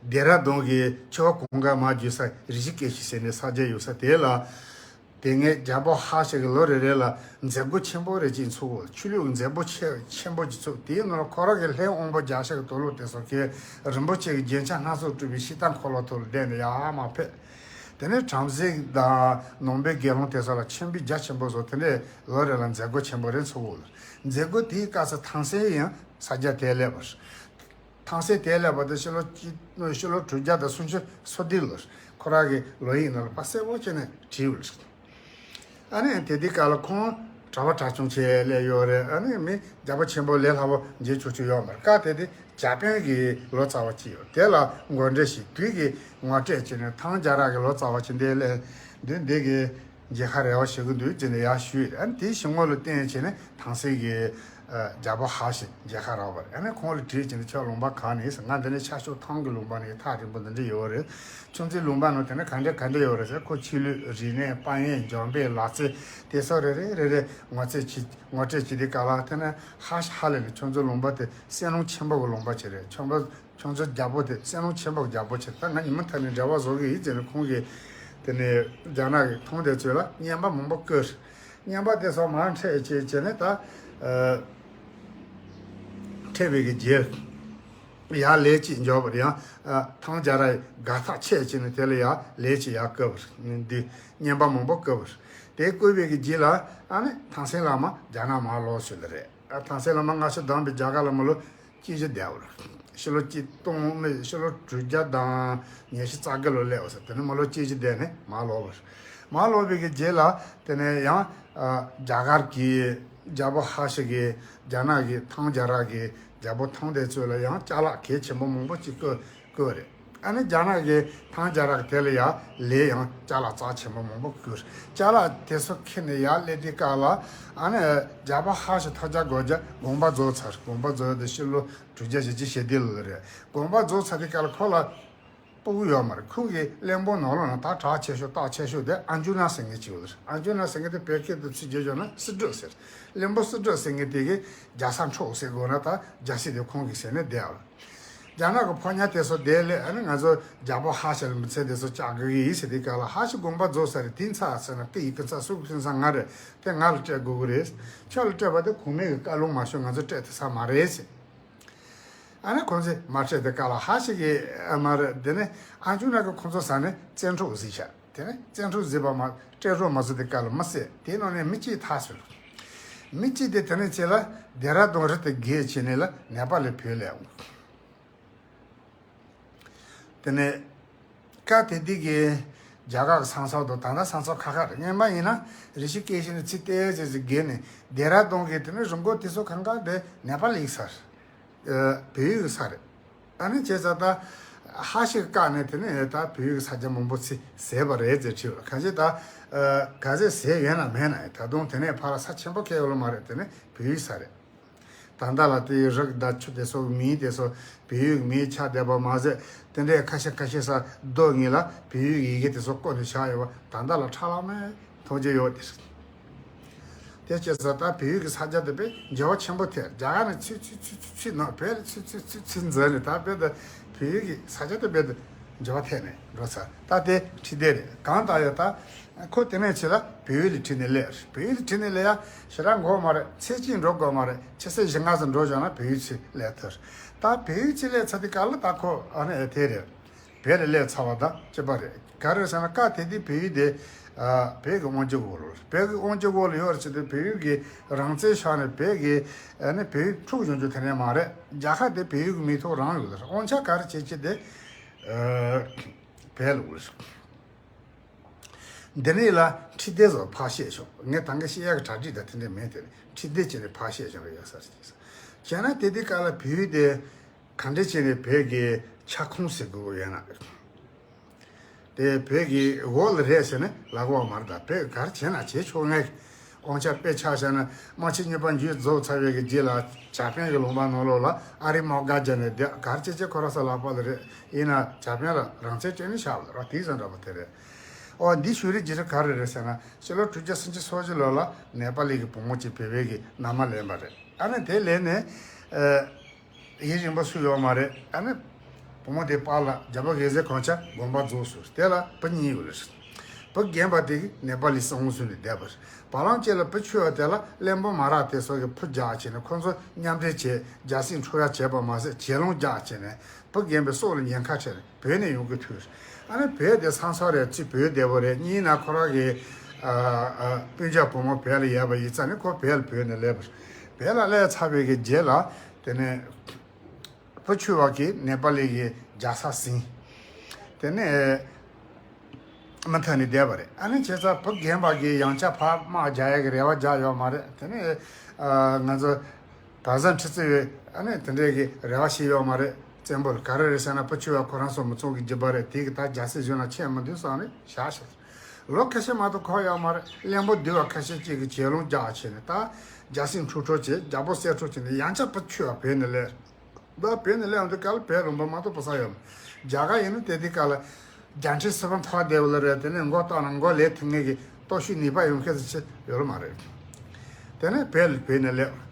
ལྡེ་ར་ལྡུན་གྱི་ཆུ་བོ་གངྒཱ་མར་བརྒྱུད་ས་རི་ཤི་ཀེ་ཤི་ཟེར་ནས་ས་ཆ་ཡོད་ས་དེ་ལ། དེ་སྔའི་རྒྱལ་པོ་ཧ་ཤ་གི་ལོ་རེ་རེ་ལ་མཛད་སྒོ་ཆེན་པོ་རེ་ཅིག་ཚུགས། ཆོས་ལུགས་མཛད་སྒོ་ཆེ་ཆེན་པོ་ཅིག་ཚུགས། དེའི་ནང་ལ་ཁོ་རང་གི་ལྷའི་དབང་པོ་རྒྱལ་སྲས་ཀྱི་དུག་ལོག་དེ་ཚོ་གིས་རིན་པོ་ཆེ་གི་རྒྱན་ཆ་སྣ་ཚོགས་སྤྲས་པའི་ཤིང་རྟ་འཁོར་ལོ་ཐོག་ལ་བསྡད་ནས་ཡར་མར་ཕེབས། དེ་ནས་བྲམ་ཟེ་དང་ནང་པའི་དགེ་སློང་དེ་ཚོ་ལ་མཆོད་འབུལ་རྒྱ་ཆེན་པོ་བཟོ། དེ་ནས་ལོ་རེ་ལ་མཛད་སྒོ་ཆེན་པོ་རེ་ཚུགས། མཛད་སྒོ་དེའི་སྐབས་སུ་ཐང་སན་ཡང་ས་ཆ་དེར་སླེབས་པ་རེད། ཐང་སན་དེར་སླེབས་པ་དེ་ཕྱི་ལོ་གཅིག་ཕྱི་ལོ་དྲུག་བརྒྱ་དང་སུམ་ཅུ་སོ་བདུན་ལོར་ཁོ་རང་གི་ལོ་ཡིག་ནང་ལ་དཔེ་གསལ་པོ་བྱས་ནས་བྲིས་ཡོད་རེད། ཨ་ནི་དེ་དུས་སྐབས་ལ་ཁོང་གྲྭ་པ་གྲྭ་ཆུང་བྱས་སླེབས་ཡོད་རེད། ཨ་ནི་མི་རྒྱལ་པོ་ཆེན་པོ་ལས་སླ་པོ་མཇལ་ཆོག་ཆོག་ཡོད་མ་རེད། སྐབས་དེ་དུས་ཇ་པན་གྱི་ལོ་ཙཱ་བ་གཅིག་ཡོད། དེ་ལ་མགོ་འདྲེན་ཞུས། དུས་ཀྱི་ངོ་སྤྲོད་བྱས་ནས་ཐང་རྒྱལ་རབས་ཀྱི་ལོ་ཙཱ་བ་གཅིག་འདིར་སླེབས་དུས་འདི་གི་མཇལ་ཁ་རེ་བ་ཞུ་གི་འདུག་ཅེས་ནས་ཡར་ཞུས། ཨ་ནི་དེའི་གཞུག་ལ་བརྟེན་བྱས་ནས་ཐང་སན་གྱི་ཨ་རྒྱལ་པོ་ཧ་ཤ་མཇལ་ཁ་རག་པ་རེད། ཨ་ནི་ཁོང་ལ་དྲིས་བྱས་ནས་ཁྱོད་ལུང་པ་གང་ནས་ཟེར། ང་འདི་ནས་ཆ་ཤོག་ཐང་གི་ལུང་པ་ནས་ཐག་རིང་པོ་འདི་འདྲ་ཡོད་རེད། ཁྱོད་ཚོའི་ལུང་པ་ནང་དེ་ནས་ག་འདྲ་ག་འདྲ་ཡོད་རེད་ཟེར། ཁོ་ཆོས་ལུགས་རིག་གནས་དཔལ་ཡོན་འཇམ་དཔལ་ལག་རྩལ་དེ་སོགས་རེ་རེ་རེ་རེ་ངོ་སྤྲོད་བྱེད་ངོ་སྤྲོད་བྱེད་དུས་སྐབས་ལ་དེ་ནས་ཧ་ཤ་ཧ་ལས་ནས་ཁྱོད་ཚོའི་ལུང་པ་དེ་སེམས་ལུང་ཆེན་པོ་གི་ལུང་པ་ཅིག་རེད། ཁྱོད་ཚོ་ཁྱོད་ཚོ་རྒྱལ་པོ་དེ་སེམས་ལུང་ཆེན་པོ་རྒྱལ་པོ་ཆེ། ད་ང་ཉི་མ་མཐའ་ནས་འབྲེལ་བ་བཟོ་གི་ཡིན་ཟེར་ནས་ཁོང་གིས་དེ་ནས་རྒྱ་ནག་གི་ཐང་དེ་ཚོ་ལ་རྔན་པ་མང་པོ་བསྐུར། རྔན་པ་དེ་ཚོ་མར་འཕྲད་བྱས་བྱས་ནས་ད་ཨ་འཕྲད་པའི་གི་རྗེས་ཡར་ལན་གཅིག་འབྱོར་བ་རེད། ཡང་ཨ་ཐང་རྒྱལ་རབས་དགའ་ཐག་ཆད་བྱས་ནས་དེ་ལ་ཡར་ལན་གཅིག་ཡར་བསྐུར་བ་རེད། འདི་རྔན་པ་མང་པོ་བསྐུར་བ་རེད། དེ་བསྐུར་བའི་གི་རྗེས་ལ་ཨ་ནི་ཐང་སན་བླ་མ་རྒྱ་ནག་མར་ལོག་ཤོད་ལེ་རེད། ཨ་ཐང་སན་བླ་མ་སྔ་ཕྱི་བསྡོམས་པས་རྒྱ་གར་ལ་མི་ལོ་གཅིག་བཞི་བསྡད་པ་རེད། ཕྱི་ལོ་གཅིག་སྟོང་མེད་ཕྱི་ལོ་དྲུག་བརྒྱ་དང་ཉི་ཤུ་རྩ་དགུ་ལོ་སླེབས་པ་ཟེར། དེ་ནས་མི་ལོ་གཅིག་བཞི་བསྡད་ནས་མར་ལོག་པ་རེད། མར་ལོག་པའི་གི་རྗེས་ལ་དེ་ནས་ཡང་ཨ་རྒྱ་གར་གྱི་རྒྱལ་པོ་ཧ་ཤ་གིས་རྒྱ་ནག་གི་ཐང་རྒྱལ་རབས་ཀྱི་རྒྱལ་པོ་ཐང་དེ་ཚོ་ལ་ཡང་ཅ་ལག་གལ་ཆེན་པོ་མང་པོ་ཅིག་བསྐུར་བསྐུར་བ་རེད། ཨ་ནི་རྒྱ་ནག་གི་ཐང་རྒྱལ་རབས་དེ་ལ་ཡང་ལན་ཡང་ཅ་ལག་རྩ་ཆེན་པོ་མང་པོ་བསྐུར། ཅ་ལག་དེ་ཚོ་ཁྱེར་ནས་ཡར་སླེབས་དུས་སྐབས་ལ་ཨ་ནི་རྒྱལ་པོ་ཧ་ཤ་ཐང་རྒྱལ་སྒོ་རྒྱལ་དགོངས་པ་རྫོགས་ཚར། དགོངས་པ་རྫོགས་དེ་ཕྱི་ལོ་དྲུག་བརྒྱ་བཞི་བཅུ་ཞེ་བདུན་ལོ་རེད། དགོངས་པ་རྫོགས་ཚར་དུས་སྐབས་ལ་ཁོ་ལ་སྤུ་གུ་ཡོད་མ་རེད། ཁོ་གི་བློན་པོ་ནང་ལོགས་ན་ད་གྲགས་ཆེ་ཤོས་སྟག་ཆེ་ཤོས་དེ་ཨན་ཇུ་ན་ཟེར་མཁན་ཅིག་ཡོད་རེད། ཨན་ཇུ་ན་ཟེར་མཁན་དེ་བོད་སྐད་དུ་ཚིག་བརྗོད་བྱས་ན་སྲིད་སྒྲུབ་ཟེར། བློན་པོ་སྲིད་སྒྲུབ་ཟེར་མཁན་དེ་གིས་རྒྱལ་ས་འཕྲོག་ཟེར་དགོས་ན་ད་རྒྱལ་སྲིད་དེ་ཁོང་གི་ཟེར་ནས་བསྡད་ཡོད་རེད། རྒྱ་ནག་གི་ཕོ་ཉ་དེ་ཚོ་བསྡད་ལས་ཨ་ནི་ང་ཚོ་རྒྱལ་པོ་ཧ་ཤ་ལ་མི་ཚེ་དེ་ཚོ་བཅག་དགོས་ཀྱི་ཡིན་ཟེར་དུས་སྐབས་ལ་ཧ་ཤ་དགོངས་པ་རྫོགས་ཚར་རེད། དེ་ཚ་ཟེར་ན་དེ་ཡི་གི་ཚ་སུ་གི་ཚ་ང་རེད། དེ་ང་ལ་སྤྲད་དགོས་ཀྱི་རེད། ཁྱོད་ལ་སྤྲད་པ་དེ་གོང་མའི་གི་བཀའ་ལུང་མ་ཤོར་ང་ཚོ་སྤྲད་ཐུབ་ས་མ་རེད་ཟེར། ཨ་ནི་ཁོང་ཚོས་མ་སྤྲད་དེ་སྐབས་ལ་ཧ་ཤ་གིས་ཨ་མ་རེད། དེ་ནས་ཨན་ཇུ་ན་གིས་ཁོང་ཚོ་ས་ནས་བཙན་འཕྲོག་གཟིགས་ཤག་དེ་ནས་བཙན་འཕྲོག་གཟིགས་པ་མ་སྤྲད་རོགས་མ་བཟོ་དེ་སྐབས་ལ་མི་བསད། དེའི་ནང་ནས་མི་གཅིག་ཐར་སོང་། མི་གཅིག་དེ་དེ་ནས་ཚེ་ལ་ལྡེ་ར་ལྡུན་རི་དེ་བརྒལ་བྱས་ནས་ལ་ནེ་པ་ལ་བྲོས་སླེབས། དེ་ནས་སྐབས་དེ་དུས་ཀྱི་རྒྱ་གར་གྱི་ས་མཚམས་དང་ད་ལྟ་ས་མཚམས་ཁ་ཁ་རེད། སྔོན་མ་ཡིན་ན་རི་ཤི་ཀེ་ཤི་ནས་ཚུར་ཏོག་ཙམ་ཅིག་བརྒལ་ནས་ལྡེ་ར་ལྡུན་གྱི་དེ་ནས་རི་མགོ་དེ་ཚོ་གང་ག་དེ་ནེ་པ་ལི་གི་ས་རེད། ཨ་བལ་ཡུལ་གྱི་ས་རེད། ཨ་ནི་བྱས་ཙང་ད་ཧ་ཤ་གི་བཀའ་ནས་དེ་ནས་ད་བལ་ཡུལ་གྱི་ས་ཆ་མང་པོ་ཚུར་བཟས་པ་རེད་ཟེར་དྲིས་པ། གང་ཅི་ད་ག་ཚོད་བཟས་ཡོད་ན་མེད་ན་ད་དུང་དེ་ནས་ཕར་ས་ཆེན་པོ་ཁེལ་ཡོད་ལ་མ་རེད། དེ་ནས་བལ་ཡུལ་ས་རེད། ད་ལྟ་ལ་དེའི་རི་དང་ཆུ་དེ་ཚོ་མིང་དེ་ཚོ་བལ་ཡུལ་གྱི་མིང་ཆགས་བསྡད་པ་མ་ཟད། དེ་འདྲའི་ཁ་ཤས་ཁ་ཤས་ས་རྡོ་ངོས་ལ་བལ་ཡུལ་གྱི་ཡི་གེ་དེ་ཚོ་བརྐོས་ནས་བཞག་ཡོད་པ་ད་ལྟ་ལ་ཁྲ་ལམ་མེ་མཐོང་རྒྱུ་ཡོད་དེ། དེ་བྱས་ཙང་ད་བལ་ཡུལ་གྱི་ས་ཆ་དེ་དཔེ་འགྱུར་བ་ཆེན་པོ་ཐེབས། རྒྱ་གར་ནས་ཚུར་ཚུར་ཚུར་ཚུར་ཚུར་ནང་བལ་ལ་ཚུར་ཚུར་ཚུར་ཚུར་འཛུལ་ནས་ད་དཔེ་ད་བལ་ཡུལ་གྱི་ས་ཆ་དེ་དཔེ་ད་འགྱུར་བ་ཐེབས་ནས་འགྲོ་ཚར། ད་དེ་ཁྲི་སྡེ་རེད། གང་ལྟར་ཡང་ད། ཁོ་དེ་ནས་ཕྱི་ལ་བལ་ཡུལ་ལ་ཁྲིད་ནས་སླེབས། བལ་ཡུལ་ལ་ཁྲིད་ནས་སླེབས་ཡ་ཞེ་དྲག་འགོར་མ་རེད། ཚེ་གཅིག་འགྲོ་དགོས་མ་རེད། ཆུ་ཚོད་བཞི་ལྔ་ཙམ་འགྲོ་བཞག་ན་བལ་ཡུལ་ཕྱིར་སླེབས་ཐུབ། ད་བལ་ཡུལ་ཕྱིར་སླེབས་ཚར་དུས་སྐབས་ལ་ད་ཁོ་ཨ་ནི་ཨེ་དེ་རེད། བལ་ལ་སླེབས་ཚར་བ་དང་གཅིག་པ་རེད། ག་རེ་ཟེར་ན་སྐབས་དེ་དུས་བལ་ཡུལ་དེ་ཨ་བོད་ཀྱི་དབང་སྒྱུར་འོག་ལ་ཡོད་རེད། བོད་ཀྱི་དབང་སྒྱུར་འོག་ལ་ཡོད་རེད་ཟེར་དུས་བལ་ཡུལ་གྱི་རང་བཙན་བཞག་ནས་བོད་ཀྱི་ཨ་ནི་བལ་ཡུལ་འཁྲུག་ཡོང་རྒྱུ་དེ་འདྲ་མ་རེད། རྒྱལ་ཁབ་དེ་བལ་ཡུལ་གྱི་མིང་ཐོག་རང་ཡོད་རེད། དབང་ཆ་ག་རེ་བྱེད་ཀྱི་དེ་ཨ་བལ་ལ་ཡོད་རེད། འདི་ནས་ལ་ཁྲི་སྡེ་སོགས་ཕར་བཤད་ཤོག་ངས་ད་གིན་བཤད་ཡག་གི་གྲ་སྒྲིག་དང་དེ་འདྲ་མེད་དེ། ཁྲི་སྡེ་བྱས་ནས་ཕར་བཤད་ཤོག་རེ་ཡག་ས་རེད། བྱས་ན་དེ་དུས་སྐབས་ལ་བལ་ཡུལ་དེ་ག་འདྲ་བྱས་ནས་བོད་ཀྱི་ཁྱབ་ཁོངས་ཟེར་དགོས་ཀྱི་ཡོད་ན། དེ་བོད་ཀྱི་འོག་ལ་རེད་ཟེར་ནས་ལབ་དགོས་པ་མ་རེད། ད་བོད་ག་རེ་བྱས་ན་བྱེད་ཆོག་ངེས། དབང་ཆ་དཔེ་ཆ་བཞག་ན་དམག་ཆེན་གཉིས་པ་མཇུག་རྫོགས་ཚར་བའི་གི་རྗེས་ལ་ཇ་པན་གི་ལུང་པ་ནང་ལོགས་ལ་ཨ་རིའི་དམག་སྒར་རྒྱབ་ནས་བསྡད། གར་ཅེ་ཅེ་ཁོ་ར་ས་ལག་པ་ལ་རེད། ཡིན་ན་ཇ་པན་ལ་རང་བཙན་སྤྲད་ནས་བཞག་པ་རེད། དེ་ཙམ་འདྲ་པོ་དེ་རེད། ཨོ་འདི་ཞུ་རིགས་ཅི་རེད་ག་རེ་རེད་ཟེར་ན་ཕྱི་ལོ་དྲུག་བརྒྱ་སུམ་ཅུ་སོ་བཞི་ལོ་ལ་ནེ་པ་ལི་གི་བུ་མོ་གཅིག་བོད་པའི་གི་མནའ་མ་ལེན་པ་རེད། ཨ་ནི་དེ་ལེན་ནས་ཡིན་རིང་པོ་སུ་ཡོད་མ་རེད། ཨ་ནི་བུ་མོ་དེ་པཱ་ལགས་རྒྱལ་པོ་གེ་སར་གོང་ཆ་དགོངས་པ་རྫོགས་སོང་། དེ་ལ་བུ་གཉིས་ཡོད་རེད། བུ་རྒན་པ་དེ་གིས་ནེ་པ་ལི་སྲིད་དབང་བཟུང་ནས་བསྡད་པ་རེད། བ་ལང་སྤྱི་ལ་བུ་ཆུང་བ་དེ་ལ་གླེན་པ་མ་ར་དེ་སོགས་ཀྱིས་བུ་རྒྱག་བྱས་ནས་ཁོ་ཚོ་མཉམ་འབྲེལ་བྱས་རྒྱལ་སྲིད་འཕྲོག་ཡ་བྱས་པ་མ་ཟད་གྱེན་ལངས་རྒྱག་བྱས་ནས་བུ་རྒན་པའི་སྲོག་ལ་ཉེན་ཁ་འཕྲད་ནས་བོད་ནས་ཡོང་གི་ཐུག་རེད། ཨ་ནི་བོད་དེ་ས་མཚམས་རེད། གཅིག་བོད་བདེ་པོ་རེད། གཉིས་ན་ཁོ་རང་གི་ཨ་ཨ་སྤུན་ཀྱག་བུ་མོ་བོད་ལ་ཡོད་པ་ཡིན་ཙང་ནི་ཁོ་བོད་ལ་བོད་ནས་སླེབས་པ་རེད། བོད་ལ་སླེབས་ཚར་བའི་གི་རྗེས་ལ་དེ་ནས་བུ་ཆུང་བ་གིས་ནེ་པ་ལི་གི་རྒྱལ་ས་ཟིན། དེ་ནས་མུ་མཐུད་ནས་བསྡད་པ་རེད། ཨ་ནི་བྱས་ཙང་བུ་རྒན་པ་གིས་ཡང་བསྐྱར་ཕར་དམག་རྒྱག་ཡ་གི་རེ་བ་རྒྱག་ཡོད་མ་རེད། དེ་ནས་ཨ་ང་ཚོ་དར་ཟབ་ཁྲི་བཙུན་ཡོད། ཨ་ནི་དེ་འདྲས་ཀྱི་རེ་བ་བྱས་ཡོད་མ་རེད། བཙན་པོ་ལ་ག་རེ་རེད་ཟེར་ན་བུ་ཆུང་བ་ཁོ་རང་ཚོ་མི་ཚོགས་ཀྱི་རྒྱུད་པ་རེད། དེ་གི་ད་རྒྱལ་སྲིད་གཞུང་ན་ཆད་མི་འདུག་བསམ་ནས་བཞག་ཤག་ལོ་ཁ་ཤས་མ་གཏོགས་འཁོར་ཡོད་མ་རེད། གླེན་པ་བདུད་པ་ཁ་ཤས་ཅིག་གིས་གྱེན་ལངས་རྒྱག་བྱས་ནས་ད་རྒྱལ་སྲིད་འཕྲོག་འཕྲོག་བྱས། རྒྱལ་པོ་གསད་འཕྲོག་བྱས་ནས་ཡང་བསྐྱར་བུ་ཆུང་བ་བོད་ནས་སླེབས། ད་བོད་ནས་སླེབས་དུས་སྐབས་ལ་བོད་ལུང་པ་མ་གཏོགས་བུ་ས་ཡོད་མ་རེད། རྒྱ་གར་ཡིན་ན་དེ་དུས་སྐབས་ལ་རྒྱལ་ཕྲན་སི་པན་ཐོག་བསྡད་པ་ལ་རེད། དེ་ནས་མགོ་བཏགས་ན་མགོ་ལས་ཐུབ་མཁན་གྱི་སྟོབས་ཤུགས་ནུས་པ་ཡོད་མཁན་ཅིག་ཡོད་མ་རེད། དེ་ནས་བོད་ལ་བོད་ནས་སླེབས།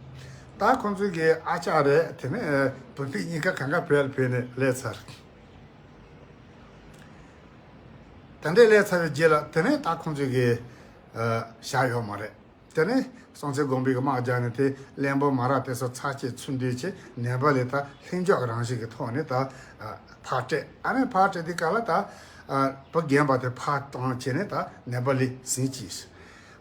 ད་ཁོང་ཚོའི་གི་ཨ་ཅག་རེད། དེ་ནས་བུ་ཕྲུག་གཉིས་ཀ་གང་ག་བོད་ལ་བོད་ནས་སླེབས་ཚར། དེ་འདྲས་སླེབས་ཚར་བའི་རྗེས་ལ་དེ་ནས་ད་ཁོང་ཚོའི་གི་ཨ་བཞག་ཡོད་མ་རེད། དེ་ནས་སྲོང་བཙན་སྒམ་པོའི་གི་དམག་རྒྱག་ནས་དེ་གླེན་པ་མ་ར་དེ་ཚོ་ཚར་བཅད་ཚུར་འདུས་བྱས་ནེ་པ་ལི་ད་ལྷིང་འཇགས་རང་བཞིན་གྱི་ཐོག་ནས་ད་ཨ་ཕར་སྤྲད། ཨ་ནི་ཕར་སྤྲད་དུས་སྐབས་ལ་ད་ཨ་བུ་རྒན་པ་དེ་ཕར་བཏང་བྱས་ནས་ད་ནེ་པ་ལི་ཟིན་བྱས།